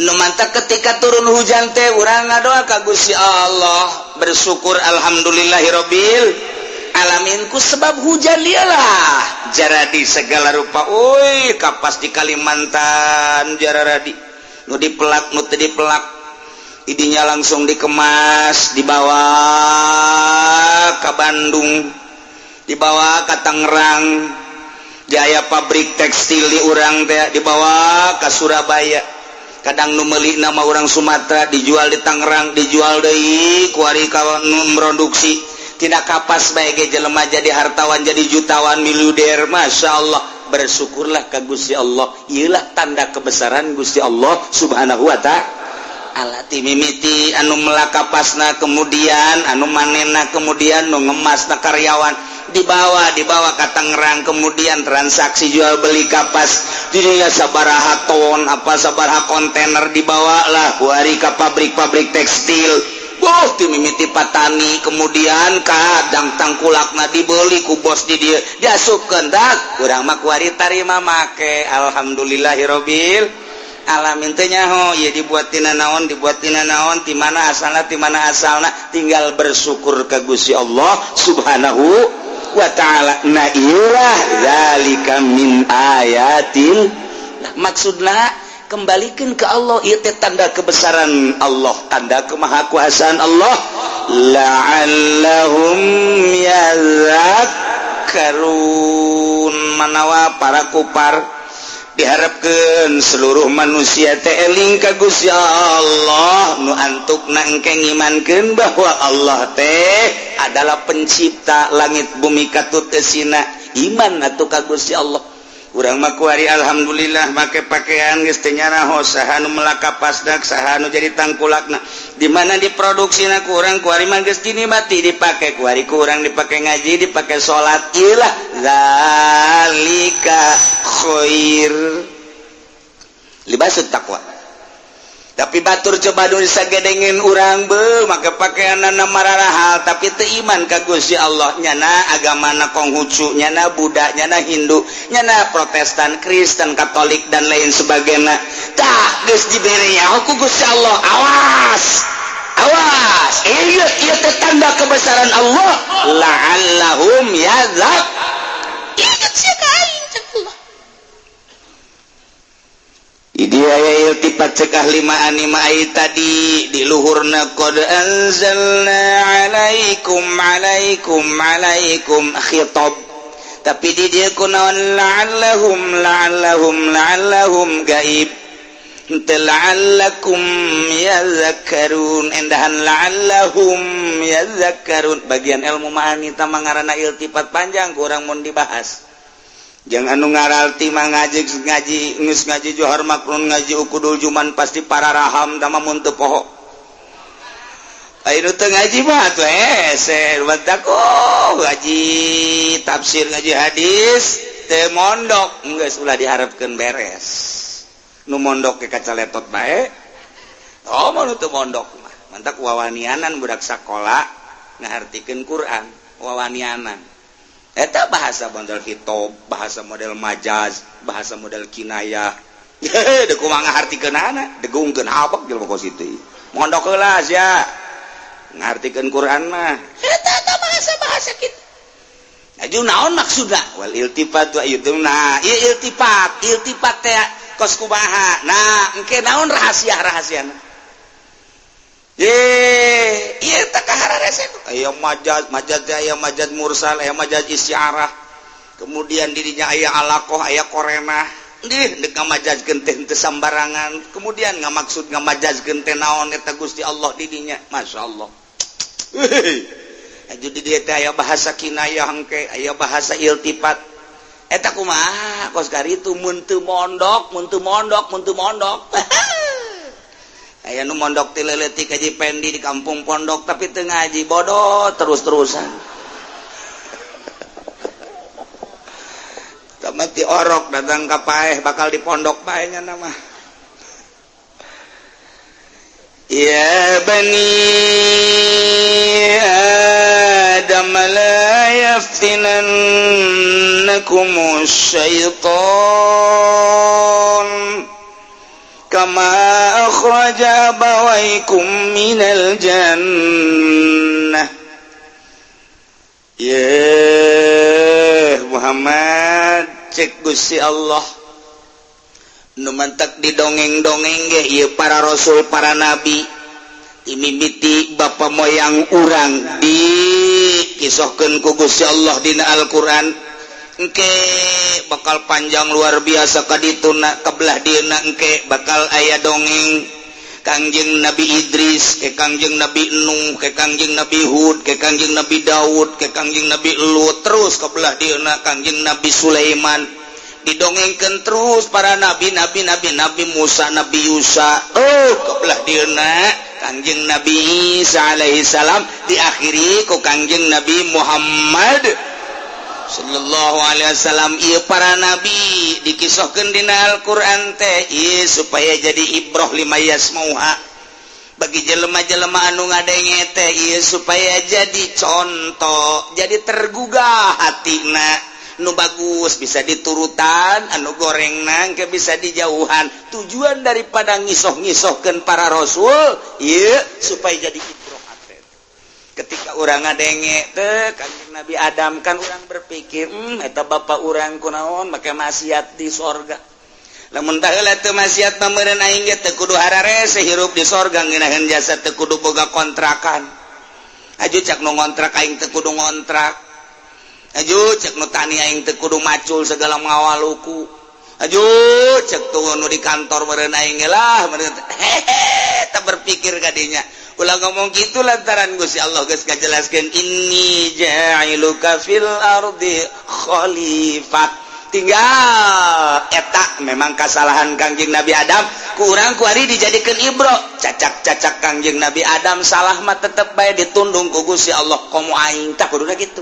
Nu mantak ketika turun hujan teh urang ngadoa ka Gusti Allah, bersyukur alhamdulillahirabbil alamin ku sebab hujan lialah jaradi segala rupa. Woi, kapas di Kalimantan jaradi, nu dipelak, nu teu dipelak, idinya langsung dikemas, dibawa ke Bandung, dibawa ke Tangerang Jaya, pabrik tekstil di urang teh dibawa ke Surabaya. Kadang nu meuli nama orang Sumatera, dijual di Tangerang, dijual deui kuari ka nu produksi tidak kapas bae ge jelema jadi hartawan, jadi jutawan, miliuder. Masya Allah, bersyukurlah ke Gusti Allah. Iyalah tanda kebesaran Gusti Allah Subhanahu wa Ta'ala. Ti mimiti anu melak kapasna, kemudian anu manena, kemudian nu ngemasna, karyawan dibawa dibawa ke Tangerang, kemudian transaksi jual beli kapas dirinya sabaraha ton, apa sabaraha kontainer, dibawa lah kuari ke pabrik-pabrik tekstil. Boh, ti mimiti patani, kemudian kadang tangkulakna dibeli ku bos di dieu, diasupkeun dak urang mah kuari tarima make. Alhamdulillahirabbil alamin. Teh nyaho ieu dibuat tina naon, dibuat tina naon, ti mana asalna, ti mana asalna, tinggal bersyukur ke Gusti Allah Subhanahu. Wa ta'ala. Nah, iyalah zalika min ayatil. Nah, maksudna kembalikan ke Allah, ieu teh tanda kebesaran Allah, tanda kemahakuasaan Allah. La'allahum yadzakkarun. Manawa para kupar diharapkan seluruh manusia teh eling ka Gusti Allah, nu antukna engke ngimankeun bahwa Allah teh adalah pencipta langit bumi katut eusina. Iman atuh ka Gusti Allah. Urang mah kuari alhamdulillah make pakaian geus teu nyaraho saha nu melak kapasdak, saha nu jadi tangkulakna, di mana diproduksina. Kurang kuari mah geus dinikmati, dipake kuari kurang, dipake ngaji, dipake salat. Ilah zalika khair libasut taqwa. Tapi batur coba nu sagedengin urang be make pakaian mararahal, tapi teu iman ka Gusti Allah. Nyana agamana Konghucu, nyana Buddha, nyana Hindu, nyana Protestan, Kristen, Katolik, dan lain sebagainya. Tah, geus dibere nyaho ku Gusti Allah, awas, awas, iya, ieu teh tanda kebesaran Allah. La'allahum yadzak. Ingat sia ka aing, cek Allah. Di aya iltifat cek ahli ma'ani ma'ai tadi di luhurna qad anzalna alaikum, alaikum, alaikum khitab, tapi di dieu kunaon? La'allahum, la'allahum, la'allahum gaib. Henteu la'allakum yadzakkarun, endahan la'allahum yadzakkarun. Bagian ilmu ma'ani tah ngaranna iltifat, panjang, kurang mun dibahas. Jangan anu ngaralti mah ngaji, ngaji geus ngaji Johar Maknun, ngaji Ukudul Juman, pasti para raham tama mun teu poho. Ayo teu ngaji mah atuh hese batak. Oh, ngaji tafsir, ngaji hadis, teu mondok, geus ulah diharapkeun beres. Nu mondok ke kaca letot bae. Oh, mau nu teu mondok mah mantak wawanianan budak sakola ngahartikeun Quran wawanianan. Eta bahasa model khitab, bahasa model majaz, bahasa model kinayah. Deuk kumaha ngahartikeunana, degungkeun habek jelema kos kitu. Mondok heula sia. Ngartikeun Quran mah. Eta eta bahasa-bahasa kitu. Aju naon maksudna? Wal iltifat wa itu, nah, ieu iltifat, iltifat teh kos kumaha? Nah, engke naon rahasia-rahasiana? Ye, ieu teh kahararese. Aya majaz, majaz teh aya majaz mursal, aya majaz istiarah. Kemudian dirinya aya alaqah, aya qorinah. Dih, deuk ngamajazkeun teh teu sambarangan. Kemudian ngamaksud ngamajazkeun teh naon eta Gusti Allah di dinya. Masyaallah. Aju di dieu teh aya bahasa kinayah engke, aya bahasa iltifat. Eta kumaha kos karitu mun teu mondok, mun teu mondok, mun teu mondok. Aya nu mondok ti leutik haji pendi di kampung pondok, tapi teu ngaji, bodoh terus-terusan. Mati orok datang ka paeh bakal di pondok bae nya nama. Ya bani Adam la yaftinannakum syaitan kama akhraja abawaykum minal jannah. Ya Muhammad, cek Gusti Allah nu mantak didongeng-dongeng ge ieu para rasul, para nabi, imimiti bapa moyang urang dikisohkeun ku Gusti Allah dina Al-Qur'an. Engke bakal panjang luar biasa ka dituna, kebelah dieuna engke bakal aya dongeng Kangjeng Nabi Idris, ke Kangjeng Nabi Nuh, ke Kangjeng Nabi Hud, ke Kangjeng Nabi Daud, ke Kangjeng Nabi Lut, terus kebelah dieuna Kangjeng Nabi Sulaiman. Didongengkeun terus para nabi, nabi, nabi, Nabi Musa, Nabi Yusa. Oh, kebelah dieuna Kangjeng Nabi Isa alaihi salam, diakhiri ku Kangjeng Nabi Muhammad sallallahu alaihi wasallam. Ieu para nabi dikisahkeun dina Al-Qur'an teh ieu supaya jadi ibroh lima yasmauha, bagi jelema-jelema anu ngadenge teh ieu supaya jadi contoh, jadi tergugah hatina. Nu bagus bisa diturutan, anu goreng nangke bisa dijauhan. Tujuan daripada ngisoh-ngisohkeun para rasul ieu supaya jadi ibroh hate. Ketika urang ngadenge teh Kangjeng Nabi Adam kan urang berpikir, eta bapak urang kunaon make maksiat di sorga. Lamun baheula teu maksiat mah meureun aing ge teu kudu hararese hirup di sorga, ngeunaheun jasa teu kudu boga kontrakan. Aju cak nu ngontrak aing teu kudu ngontrak. Aju cek nu tani aing teu kudu macul segala mawaluku. Aju cek tuh nu di kantor meureun aing ge lah meureun hehe teu berpikir kadinya. Ulah ngomong gitu lantaran Gusti Allah geus ngajelaskeun inni ja'iluka fil ardi khalifah. Tinggal eta memang kasalahan Kangjeng Nabi Adam kurang kuari dijadikeun ibro. Cacak-cacak Kangjeng Nabi Adam salah mah tetep bae ditundung ku Gusti Allah komo aing tah kuduna kitu.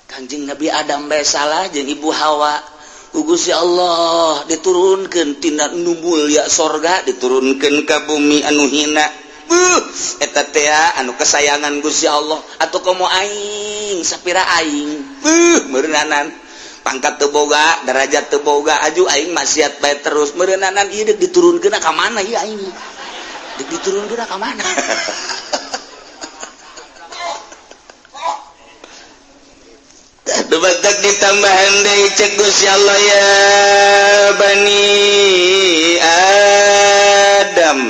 Kangjeng Nabi Adam bae salah jeung Ibu Hawa. Ku Gusti Allah diturunkeun tina nu mulia sorga diturunkeun ka bumi anu hina. Beuh eta teh anu kesayangan Gusti Allah atuh komo aing sapira aing. Beuh meureunnanan pangkat teu boga, derajat teu boga, aju aing maksiat bae terus meureunnanan ieu deuk diturunkeun ka mana ieu aing? Deuk diturunkeun ka mana? Dubatak ditambahan deui cek Gusti Allah ya bani Adam.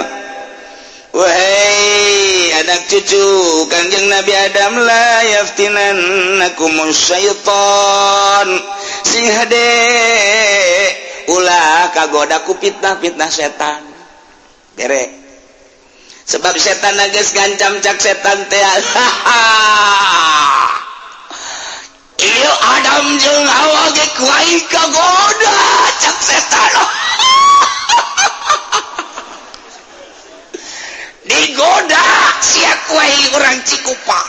Wahai anak cucu Kangjeng Nabi Adam la yaftinannakumus syaitan. Sing hade ulah kagoda ku fitnah-fitnah setan. Bere. Sebab setan geus ngancam cak setan teh. Ieu Adam jeung Hawa ge ku aing kagoda cak setan. Digoda sia ku aing urang Cikupa.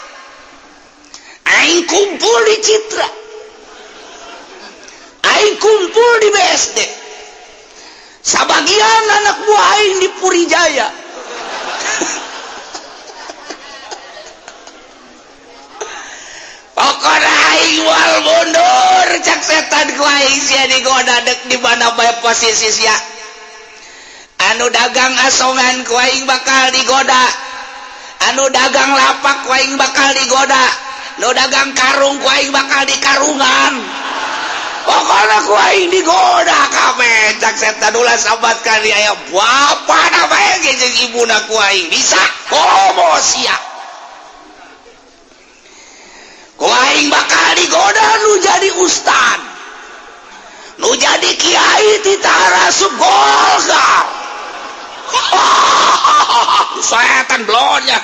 Aing kumpul di Citra. Aing kumpul di BSD. Sabagian anak buah aing di Purijaya. Pokona aing moal mundur cak setan ku aing sia digoda dek di mana bae posisi sia. Anu dagang asongan ku aing bakal digoda. Anu dagang lapak ku aing bakal digoda. Nu dagang karung ku aing bakal dikarungan. Pokona ku aing digoda kabeh cak setan ulah sabat kali aya bapana bae ge jeung ibuna ku aing bisa komo sia. Ku aing bakal digoda nu jadi ustad, nu jadi kiai titara asup Golkar. Setan blonya.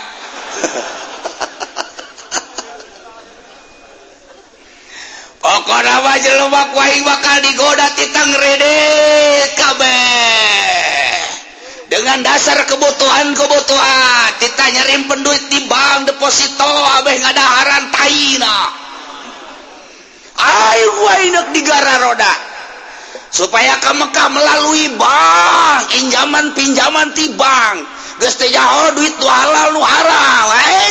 Pokona mah jelema ku aing bakal digoda titang rede kabeh. Dengan dasar kebutuhan-kebutuhan kita nyerimpen duit di bank deposito abeh ngadaharan taina. Ayo ku aing digara roda supaya ke Mekah melalui bank, pinjaman-pinjaman ti bank. Geus teh jaho duit nu halal nu haram.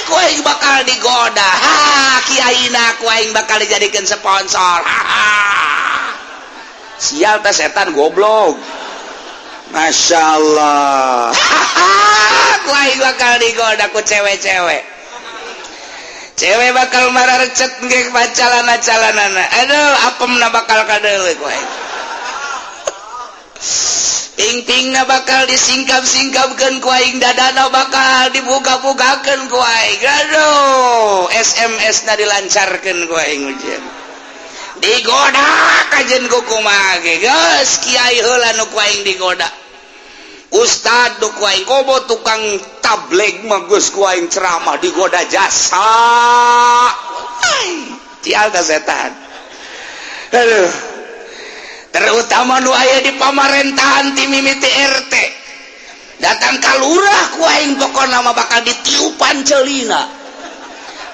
Ku aing bakal digoda. Ha kiaina ku aing bakal dijadikeun sponsor. Ha, ha. Sial teh setan goblok. Masya Allah. Ku aing bakal digoda ku cewek-cewek. Cewek bakal marah recet nggih pacalana-calanana. Aduh, apemna bakal kadeuleu ku aing. Ping-pingna bakal disingkap-singkapkeun ku aing, dadana bakal dibuka-bukakeun ku aing. Aduh, SMS-na dilancarkeun ku aing ujian. Digoda kajen ku kumaha ge. Geus kiai heula nu ku aing digoda. Ustad nu ku aing komo tukang tabligh mah geus ku aing ceramah digoda jasa. Ai, cial teh setan. Aduh. Terutama nu aya di pamarentahan ti mimiti RT. Datang ka lurah ku aing pokona mah bakal ditiupan celina.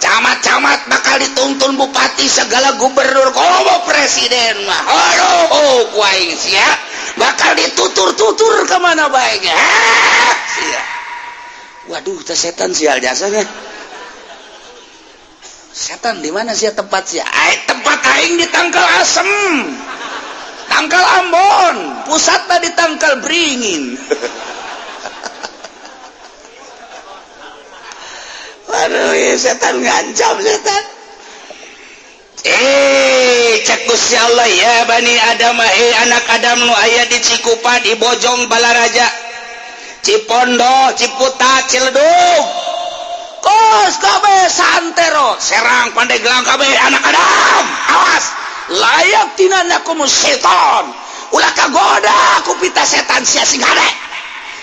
Camat-camat bakal dituntun bupati segala gubernur komo presiden mah. Aduh, ku aing sia bakal ditutur-tutur ka mana bae ge. Sia. Waduh, teh setan sial jasanya. Setan di mana sia tempat sia? Ai tempat aing di Tangkal Asem. Tangkal Ambon, pusatna di Tangkal Beringin. Setan ngancam, setan. Eh, cek Gusti Allah, ya bani Adam, eh anak Adam nu aya di Cikupa, di Bojong, Balaraja, Cipondo, Ciputat, Ciledug, kos kabeh santero Serang, Pandeglang, kabeh anak Adam, awas, la yaftinannakumus syaiton, ulah kagoda ku pita setan. Sia sing hade,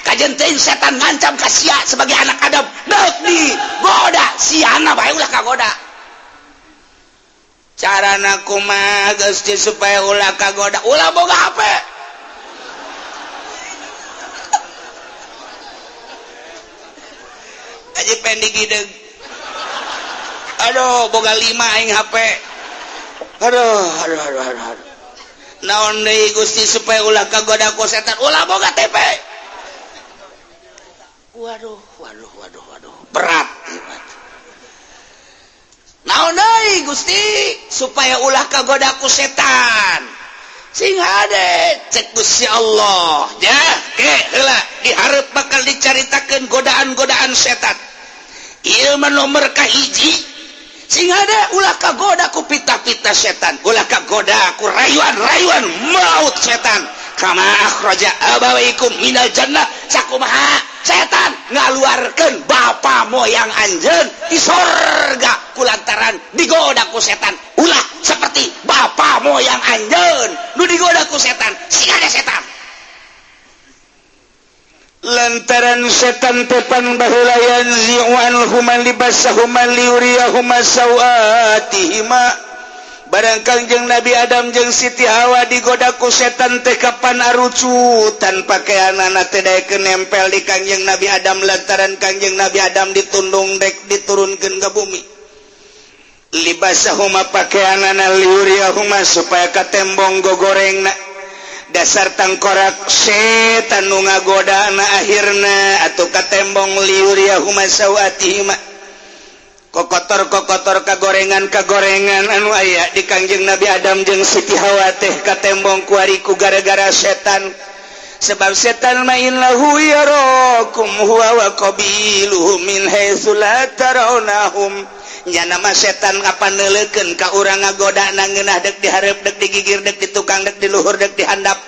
kajen teuing setan ngancam ka sia sebagai anak Adam deuk digoda, siana bae ulah kagoda. Carana kumaha, Gusti, supaya ulah kagoda? Ulah boga HP. Aja pendek gideg. Aduh, boga lima aing HP. Aduh, aduh, aduh, aduh, aduh. Naon deui, Gusti, supaya ulah kagoda ku setan? Ulah boga TV. Waduh, waduh, waduh, waduh, berat ieu. Naon deui, Gusti, supaya ulah kagoda ku setan? Sing hade, cek Gusti Allah. Ya ke heula, diharap bakal dicaritakeun godaan-godaan setan. Ieu mah nomor kahiji. Sing hade, ulah kagoda ku pita-pita setan, ulah kagoda ku rayuan-rayuan maut setan. Kama akhraja abawaikum minal jannah, sakumaha setan ngaluarkeun bapa moyang anjeun di sorga kulantaran digoda ku setan. Ulah seperti bapa moyang anjeun nu digoda ku setan. Sing hade setan, lantaran setan tepan baheula yanzi'u anhuma libasahuma liyuriyahuma sawatihima. Barang Kangjeng Nabi Adam jeung Siti Hawa digoda ku setan teh, kapan arucutan pakaianana teh daekeun nempel di Kangjeng Nabi Adam, lantaran Kangjeng Nabi Adam ditundung dek diturunkeun ke bumi. Libasahuma, pakaianana, liyuriyahuma, supaya katembong gogorengna. Dasar tangkorak setan nu ngagodana, akhirna atau katembong liyuriyahuma sawatihima, kokotor kokotor kagorengan kagorengan anu aya di Kangjeng Nabi Adam jeung Siti Hawa teh katembong kuari ku gara-gara setan. Sebab setan mah innahu yarakum huwa wa qabiluhu min haitsu la tarawnahum. Nya nama setan kapan neuleukeun ka urang, ngagoda ngeunah, dek dihareup, dek digigir, dek di tukang, dek di luhur, dek dihandap,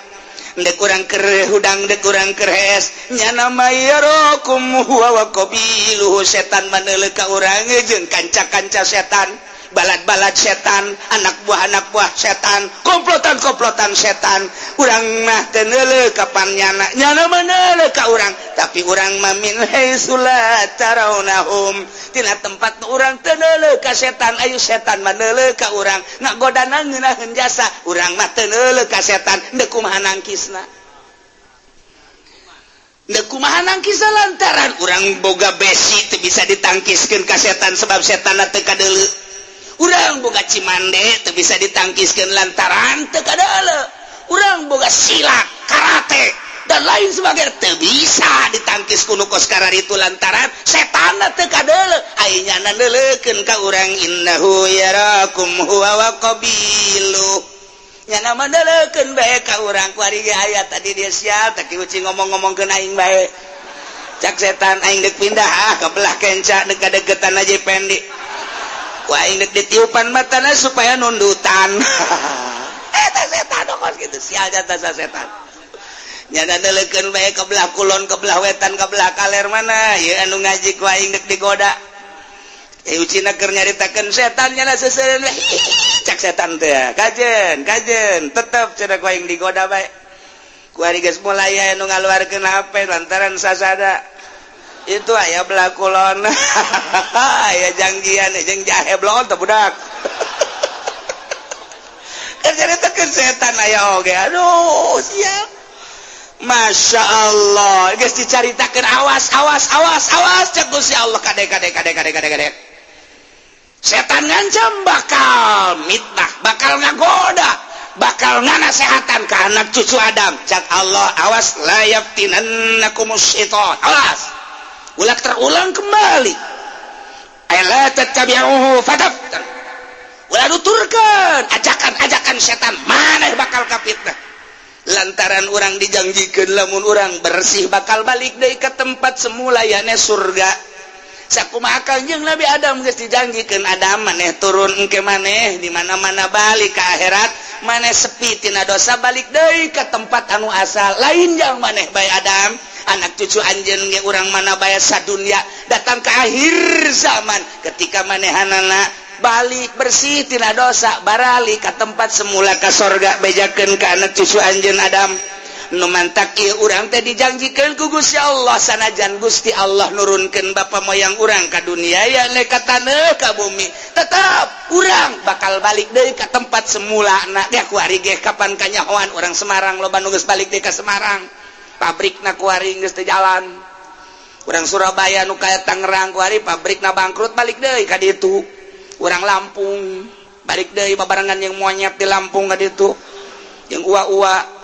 dek urang keur hudang, dek urang keur hees, nya nama yarakum huwa wa qabiluhu. Setan mah neuleuh ka urang jeung kanca-kanca setan, balad-balad setan, anak buah anak buah setan, komplotan-komplotan setan. Urang mah teu neuleuh, kapan nyana nyana mah neuleuh ka urang, tapi urang mah min haitsu la tarawnahum, tina tempat nu urang teu neuleuh ka setan. Ayo, setan mah neuleuh ka urang, ngagodana ngeunaheun jasa. Urang mah teu neuleuh ka setan, deuk kumaha nangkisna? Deuk kumaha nangkisna? Lantaran urang boga besi teu bisa ditangkiskeun ka setan, sebab setan teu kadeuleu. Urang boga cimande teu bisa ditangkiskeun, lantaran teu kadeuleu. Urang boga silat, karate, dan lain sebagainya, teu bisa ditangkis ku nu kos itu, lantaran setan teu kadeuleu. Ai nyana neuleukeun ka urang. Innahu yarakum huwa wa qabilu, nyana mah neuleukeun bae ka urang. Kuari ge aya tadi, dia siap tak uci ngomong-ngomongkeun aing bae. Cak setan, aing dek pindah ah ke belah kenca, dek kadegetan aja pendi. Ku aing dek ditiupan matana supaya nundutan. Eta setan kos gitu, sial jatah setan. Nyana neuleukeun bae ke belah kulon, ke belah wetan, ke belah kaler. Mana ieu anu ngaji, ku aing dek digoda. Eh, ucina keur nyaritakeun setan, nyana seseureun, cak setan teh, kajen kajen tetep cenah ku aing digoda bae. Ku ari geus mulai aya nu ngaluarkeun HP lantaran sasada itu aya belah kulon, aya janggian jeung jahe blon teh budak. Keur nyaritakeun setan aya oge. Aduh, siap. Masya Allah, geus dicaritakeun, awas, awas, awas, awas, cek Gusti Allah, kade, kade, kade, kade, kade, kade. Setan ngancam bakal mitnah, bakal ngagoda, bakal nganasehatan ke anak cucu Adam. Cak Allah, awas, la yaftinannakumus syaitan, awas, ulah terulang kembali. La tattabi'uhu fataftan, ulah nuturkeun ajakan-ajakan setan, maneh bakal kafitnah. Lantaran urang dijanjikan lamun urang bersih bakal balik deui ke tempat semula, yakni surga. Sakumaha Kangjeng Nabi Adam geus dijanjikeun, Adam, maneh turun engke, maneh di mana-mana balik ke akhirat, maneh sepi tina dosa, balik deui ka tempat anu asal. Lain jang maneh bae Adam, anak cucu anjeun ge, urang mana bae sadunya datang ke akhir zaman, ketika manehanana balik bersih tina dosa, baralik ka tempat semula, ka sorga. Bejakeun ka anak cucu anjeun Adam. Nu mantak ieu urang teh dijanjikeun ku Gusti Allah, sanajan Gusti Allah nurunkeun bapa moyang urang ka dunia ya ka taneuh, ka bumi, tetap urang bakal balik deui ka tempat semula. Na ya kuari ge kapan kanyahoan urang Semarang loba nu geus balik deui ka Semarang, pabrikna kuari geus teu jalan. Urang Surabaya nu kaya Tangerang kuari pabrikna bangkrut, balik deui ka ditu. Urang Lampung balik deui babarengan yang monyet di Lampung ka ditu, yang ua-ua.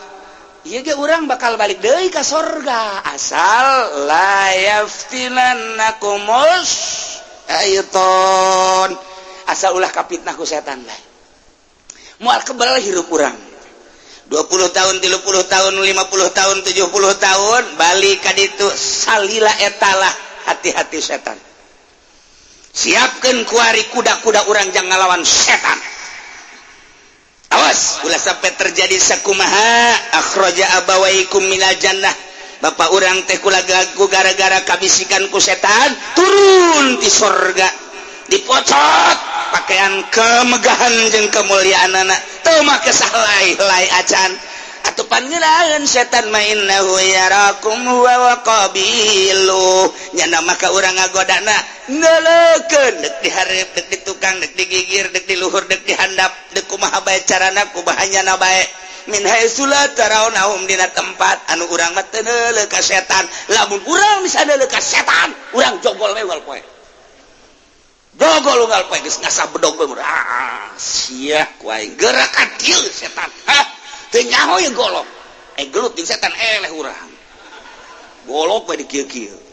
Ieu ge urang bakal balik deui ka sorga, asal la yaftinannakumus syaiton, asal ulah kapitnah ku setan bae, moal kebal hirup urang 20 tahun, 30 tahun, 50 tahun, 70 tahun, balik ka ditu salila. Etalah hati-hati setan. Siapkan kuari kuda-kuda urang, jangan ngalawan setan. Awas ulah sampai terjadi sakumaha akhraja abawaikum minal jannah. Bapak urang teh ku gara-gara kabisikan ku setan turun di sorga, dipocot pakaian kemegahan jeung kemuliaan anak teu make sahlai-lai acan. Atuh pangeunaheun setan mah, innahu yarakum huwa wa qabilu. Nyana maka urang ngagodana neuleukeun, dek di hareup, dek di tukang, dek di gigir, dek di luhur, dek di handap, dek kumaha bae carana, kumaha nyana bae, min haitsu la tarawnahum, dina tempat anu urang mah teu neuleuh ka setan. Lamun urang bisa neuleuh ka setan, urang jogol we unggal poe, jogol unggal poe, geus ngasah bedog we. Ah, sia ku aing gerakan kieu setan, hah, teu nyaho ye golok eh gelut jeung setan, eleh urang, golok we di kieu-kieu.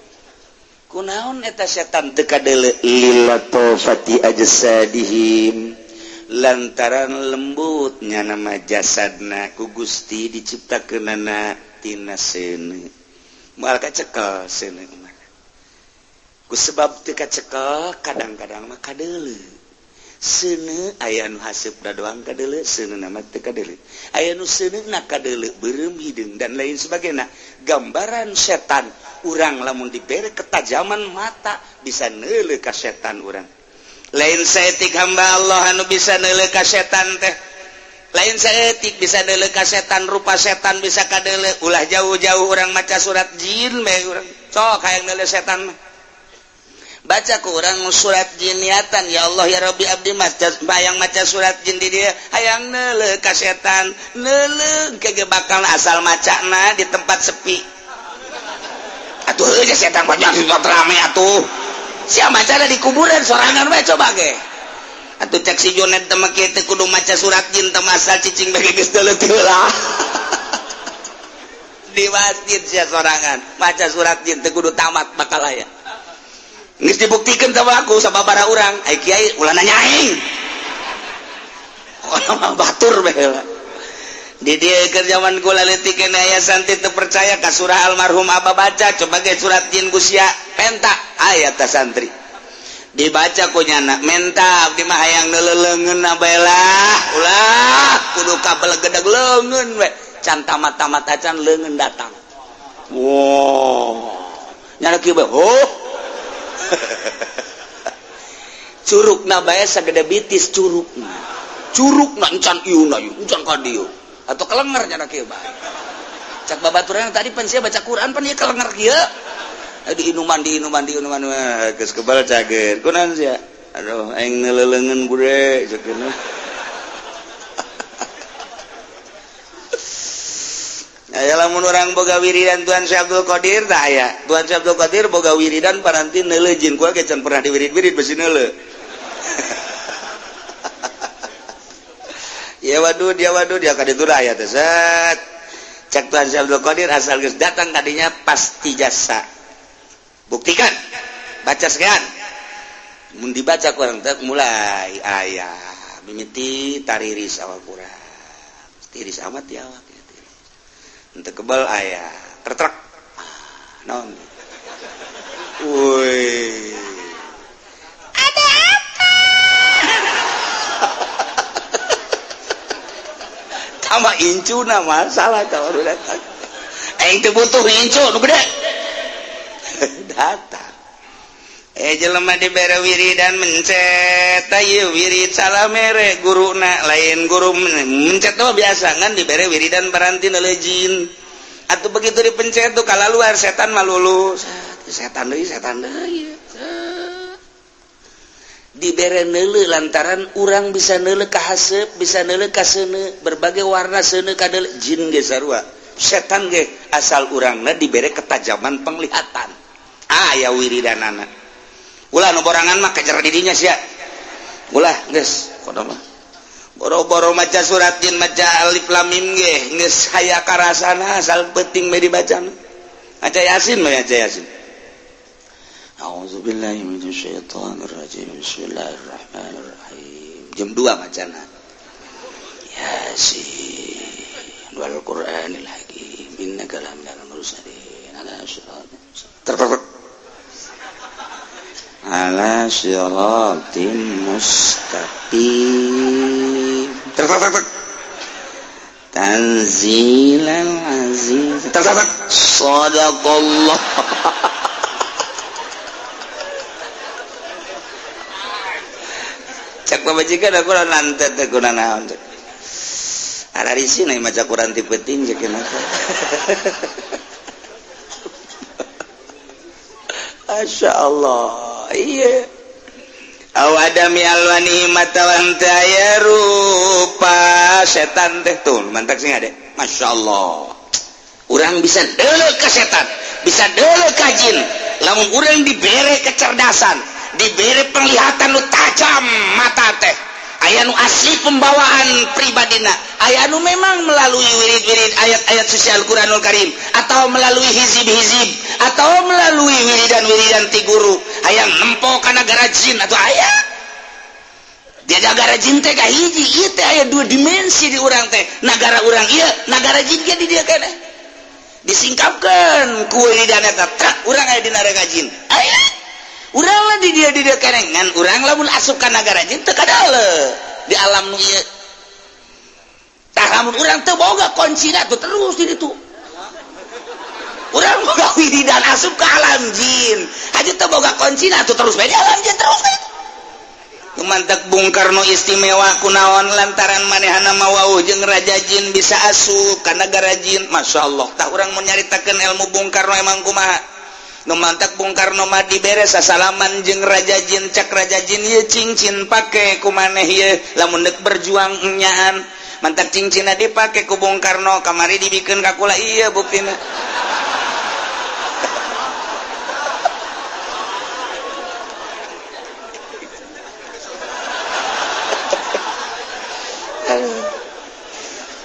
Kunaon eta setan teu kadeuleu? Lilatofati ajsadihim, lantaran lembutnya nama jasadna ku Gusti diciptakeunana tina seuneu, moal kacekel seuneu mah. Ku sebab teu kacekel, kadang-kadang mah kadeuleu seuneu. Aya nu haseupna doang kadeuleu, seuneu mah teu kadeuleu. Aya nu seuneuna kadeuleu, beureum hideung dan lain sebagainya. Gambaran setan urang lamun dibere ketajaman mata bisa neuleuh ka setan urang. Lain saeutik hamba Allah anu bisa neuleuh ka setan teh, lain saeutik bisa neuleuh ka setan, rupa setan bisa kadeuleuh. Ulah jauh-jauh, urang maca surat jin we urang sok hayang neuleuh setan mah. Baca ku urang surat jin, niatan, "Ya Allah, ya Rabbi, abdi maca, bayang maca surat jin di dieu, hayang neuleuh ka setan." Neuleuh ke bakal asal macana di tempat sepi atuh. Heuh, setan banyak di tempat rame atuh. Sia maca di kuburan sorangan we, coba ge atuh. Cek si Junet teh make teu kudu maca surat jin teh, asal cicing bae geus deuleuh heula. Di masjid sia sorangan maca surat jin teu kudu tamat, bakal aya. Geus dibuktikan sama aku sababaraha urang. Ai kiai ulah nanya aing, orang batur bae heula. Di dieu keur zaman kula leutik keneh aya santri teu percaya ka surah, almarhum Abah baca, "Coba ge surat jin ku sia penta." Aya ta santri dibaca ku nyana, "Menta, abdi mah hayang neuleuh leungeun bae lah, ulah kudu kabel gedeg leungeun we." Can tamat-tamat acan leungeun datang. Wow, nyana kieu bae, oh, curugna bae sagede bitis curugna, curugna encan ieu na ieu encan ka dieu atau kelenger. Nyana kieu bae, cak babaturan tadi pan sia baca Quran pan ieu kelenger kieu. Di inuman, di inuman, di inuman, geus kebal cager. "Kunaon sia?" "Aduh, aing neuleuh leungeun bude," ceukna. Aya lamun urang boga wiridan Tuan Syekh Abdul Qadir tah, aya Tuan Syekh Abdul Qadir boga wiridan paranti neuleuh jin. Ku ge can pernah diwirid-wirid, besi neuleuh. Ya wadud, ya wadud, ya kaditu aya teh set. Cek Tuan Syekh Abdul Qadir, asal geus datang kadinya pasti jasa. Buktikan, baca sekian. Mun dibaca kurang teh mulai aya mimiti tariris awak kurang tiris amat ya awak ya, tiris. Henteu kebal aya tertrek, ah, naon. Woi. Sama incuna masalah kalau datang. Aing teu butuh incu nu gede. Datang. Jelema dibere wiridan mencet ieu wirid salah mere guruna, lain guru mencet mah biasa ngan dibere wiridan paranti jin. Atau begitu dipencet tuh kalau luar setan malulu setan deui, setan deui dibere neuleu lantaran urang bisa neuleu ka haseup, bisa neuleu ka seuneu, berbagai warna seuneu kadeuleu jin ge sarua, setan ge asal urangna dibere ketajaman penglihatan. Aya wiridanana. Ulah nu borangan mah kejar didinya sia, ulah geus kodo mah boro-boro maca surat jin, maca alif lam mim ge geus aya karasana, asal penting mah dibaca. Maca Yasin mah, maca Yasin. A'udzubillahi minasyaitonir rajim, bismillahirrahmanirrahim. Jam 2 macana Yasin wal Qur'anil hakim innaka laminal mursalin ala siratin ala siratin mustaqim tanzilal aziz sadaqallah. Cek pamajikan aku nanti teh kuna naon cek ada di sini maca Quran ti peuting cek kenapa. Masya Allah, iya. Aw adami alwani matawan teu aya rupa setan teh tuh mantak sing ade. Masya Allah, urang bisa deuleu ka setan, bisa deuleu ka jin lamun urang dibere kecerdasan, dibere penglihatan nu tajam mata teh. Aya nu asli pembawaan pribadina, aya nu memang melalui wirid-wirid ayat-ayat suci Al-Qur'anul Karim atau melalui hizib-hizib atau melalui wiridan-wiridan ti guru hayang nempo kana nagara jin atau aya dia nagara jin teh kahiji ieu teh aya dua dimensi di urang teh, nagara urang ieu, nagara jin ge di dieu keneh disingkapkeun ku wiridan eta trak urang aya di nagara jin, aya urang lah di dia keneh ngan urang lamun asup ka nagara jin teu kadale di alam nu ieu. Tah lamun urang teu boga kuncina tuh terus di ditu urang boga wiridan asup ke alam jin aja teu boga kuncina tuh terus bae di alam jin terus bae. Mantak Bung Karno istimewa kunaon lantaran manehana mah wawuh jeung raja jin bisa asup ka nagara jin. Masya Allah. Tah urang mau nyaritakeun ilmu Bung Karno emang kumaha. Nu mantak Bung Karno mah dibere sasalaman jeung raja jin, cak raja jin ieu cincin pake ku maneh ieu lamun deuk berjuang enyaan. Mantak cincinna dipake ku Bung Karno kamari dibikeun ka kula ieu buktina.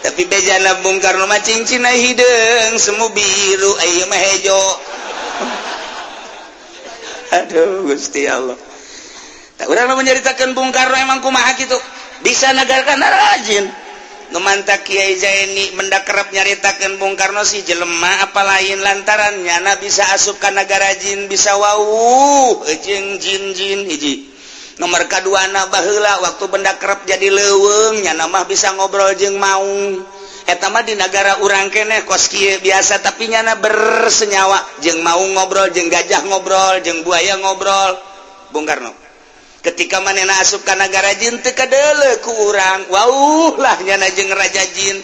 Tapi bejana Bung Karno mah cincinna hideung semu biru ieu mah hejo. Aduh Gusti Allah. Tak urang menyeritakan Bung Karno emang kumaha kitu bisa nagarkan rajin. Nu mantak Kiai Zaini mendak kerep nyaritakeun Bung Karno si jelema apa lain lantaran nyana bisa asup ka nagara jin, bisa wawuh jeung jin-jin hiji. Nomor kaduana baheula waktu benda kerep jadi leuweung nyana mah bisa ngobrol jeung maung. Eta mah di nagara urang keneh kos kieu biasa tapi nyana bersenyawa jeung maung ngobrol, jeung gajah ngobrol, jeung buaya ngobrol. Bung Karno ketika manehna asup ka nagara jin teu kadeuleu ku urang, wauh lah nyana jeung raja jin.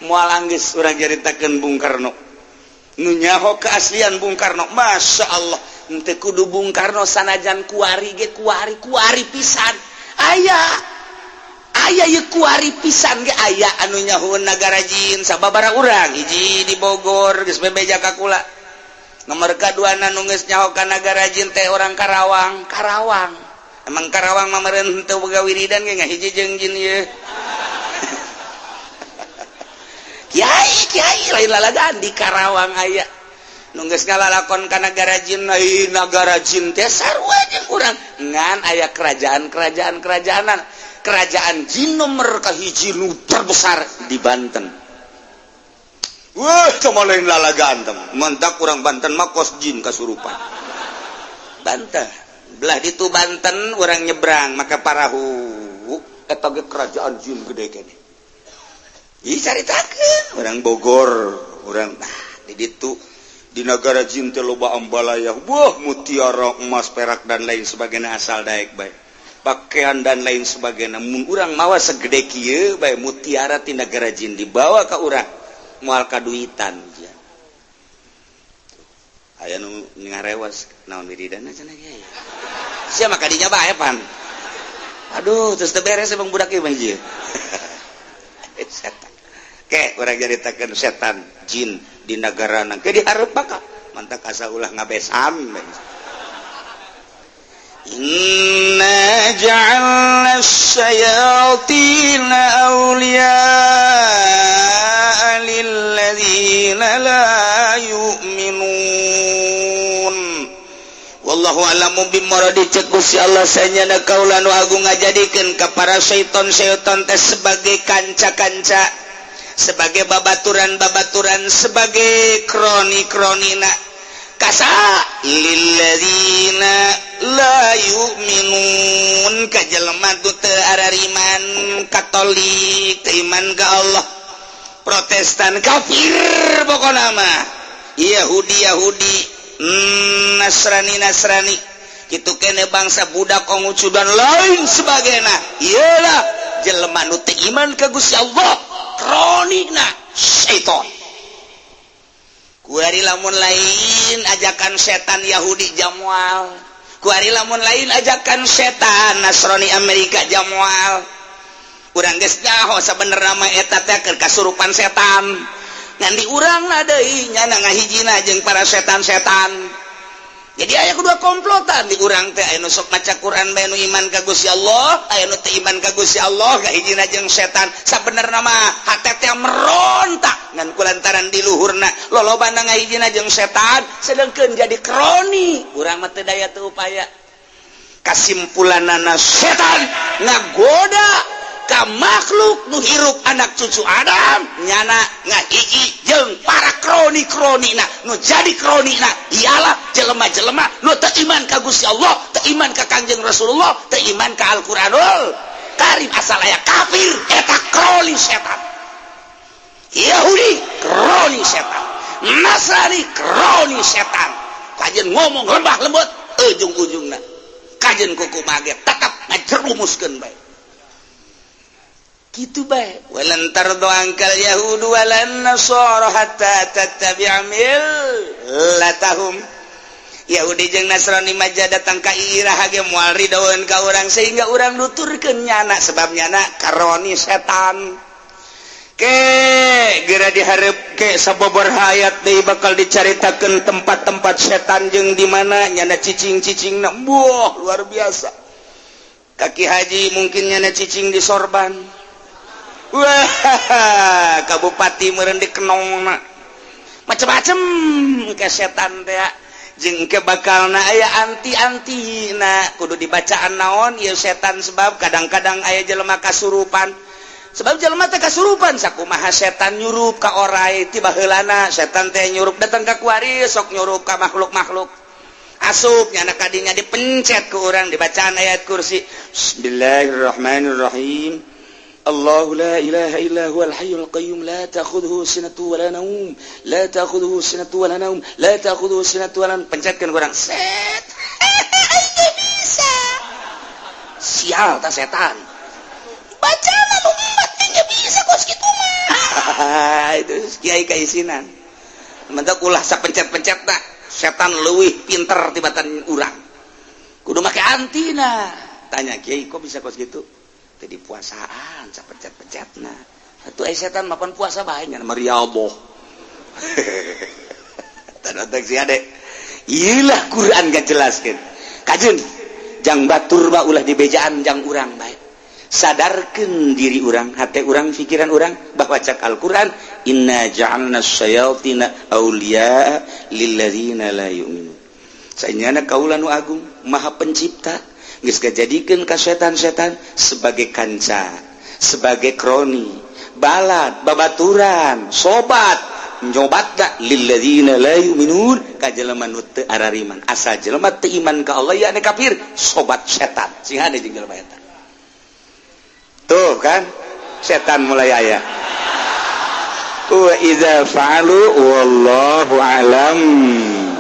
Moal anggeus urang caritakeun Bung Karno nu nyaho keaslian Bung Karno. Masya Allah, henteu kudu Bung Karno sanajan kuari ge kuari kuari pisan aya aya ye kuari pisan ge aya anu nyahoeun nagara jin sababaraha urang. Hiji di Bogor geus bebeja ka kula, nomor kaduana nu geus nyaho ka nagara jin teh orang Karawang. Karawang emang Karawang mah meureun henteu boga wiridan ge ngahiji jeung jin ieu. Kiai kiai lain lalagan di Karawang aya nu geus ngalalakon ka nagara jin. Ai nagara jin teh sarua jeung urang ngan aya kerajaan-kerajaan kerajaanan. Kerajaan jin nomor kahiji nu terbesar di Banten. Wah, cuma lain lalagan teh. Mentak urang Banten mah kos jin kasurupan. Banten belah ditu Banten urang nyebrang maka parahu eta ge kerajaan jin gede keneh. Ih, caritakeun orang Bogor, orang, nah, di ditu di negara jin teh loba ambalaya, wah, mutiara, emas, perak, dan lain sebagainya, asal daek bae, pakaian dan lain sebagainya. Mun urang mawa segede kieu bae mutiara ti negara jin dibawa ka urang, moal kaduitan. Aya nu ngarewas, naon wiridana cenah, kiai? Sia mah kadinya bae pan. Aduh, terus teu beres emang budak ieu mah ieu. Setan. Ke urang nyaritakeun setan jin di negara ke dihareup maka mantak asa ulah ngabesan. Inna ja'alna syayatina awliya'a lilladzina la yu'minun. Wallahu a'lamu bimuradi. Cek Gusti Allah, sanyana kaula nu agung ngajadikeun ka para syaiton-syaiton teh sebagai kanca-kanca, sebagai babaturan-babaturan, sebagai kroni-kronina kasa lilladzina la yu'minun, ka jelema nu teu arariman, Katolik teu iman ka Allah, Protestan, kafir pokona mah, Yahudi Yahudi, Nasrani Nasrani gitu kene, bangsa budak Konghucu dan lain sebagainya. Iyalah jelema nu teu iman ka Gusti Allah, kronina syaiton. Kuari lamun lain ajakan setan Yahudi jamual, kuari lamun lain ajakan setan Nasrani Amerika jamual. Urang geus nyaho sabenerna mah eta teh keur kasurupan setan, ngan di urang deui nyana ngahijina jeung para setan-setan. Jadi aya kedua komplotan di urang teh, aya nu sok maca Quran bae, nu iman ka Gusti Allah, aya nu teu iman ka Gusti Allah, ngahijina jeung setan. Sabenerna mah hate teh merontak, ngan kulantaran di luhurna lolobana ngahijina jeung setan, sedengkeun jadi kroni urang mah teu daya teu upaya. Kasimpulanana, setan ngagoda ka makhluk nu hirup, anak cucu Adam, nyana ngahiji jeung para kroni-kroni. Na nu jadi kroni na ialah jelema-jelema nu teu iman ka Gusti Allah, teu iman ka Kangjeng Rasulullah, teu iman ka Al-Qur'anul Karim. Asal aya kafir, eta kroni setan. Yahudi kroni setan, Nasrani kroni setan. Kajen ngomong lembah lembut, ujung-ujungna kajen kuku mage tetap ngajerumuskeun bae gitu bae. Walan tardo angkal yahudu walan nasara hatta tattabi'a millatahum. Yahudi jeung Nasrani maja datang ka iraha ge moal ridoeun ka urang sehingga urang nuturkeun nyana, sebab nyana karoni setan. Ke gera dihareup ke sababaraha ayat deui bakal dicaritakeun tempat-tempat setan jeung di mana nyana cicing-cicing. Buah, luar biasa. Kaki haji mungkin nyana cicing di sorban. Wah, kabupati meureun di kenongna, macem-macem ke setan teh. Jeung ke bakalna aya anti-anti. Nah, kudu dibacaan naon ieu setan, sebab kadang-kadang aya jelema kasurupan, sebab jelema teh kasurupan. Sakumaha setan nyurup ka orai tiba heulana, setan teh nyurup datang ka kuari, sok nyurup ka makhluk-makhluk, asup nyana kadinya, dipencet ke urang, dibacaan ayat kursi. Bismillahirrahmanirrahim. الله لا إله إلا هو الحي القيوم لا تأخذه سنة ولا نوم لا تأخذه سنة ولا نوم لا تأخذه سنة ولا نوم. Pencetkan kurang set bisa sial ta setan baca mah umat bisa kos kitu mah. Itu kiai kaisinan. Mentak ulah sapencet-pencet tak, setan leuwih pinter tibatan urang, kudu make antina. Tanya kiai, kok bisa kos gitu? Tadi puasaan sapencet-pencet. Nah, atuh setan mapan puasa bae nya mariaboh. Tanda si ade. Iyalah, Quran gak jelaskan. Kajun jang batur ba ulah dibejaan jang urang bae. Sadarkan diri urang, hati urang, pikiran urang bahwa cak Al-Quran, inna ja'alna syayatina awliya lilladzina la yu'minun. Sanyana kaula nu agung maha pencipta geus ngajadikeun ka setan-setan sebagai kanca, sebagai kroni, balad, babaturan, sobat nyobat gak lilladzina la yu'minun, ka jelema nu teu arariman. Asal jelema teu iman ka Allah, ya kafir, sobat setan. Sing hade jeung jelema eta. Tuh kan setan mulai aya. Wa idza fa'alu, wallahu alam.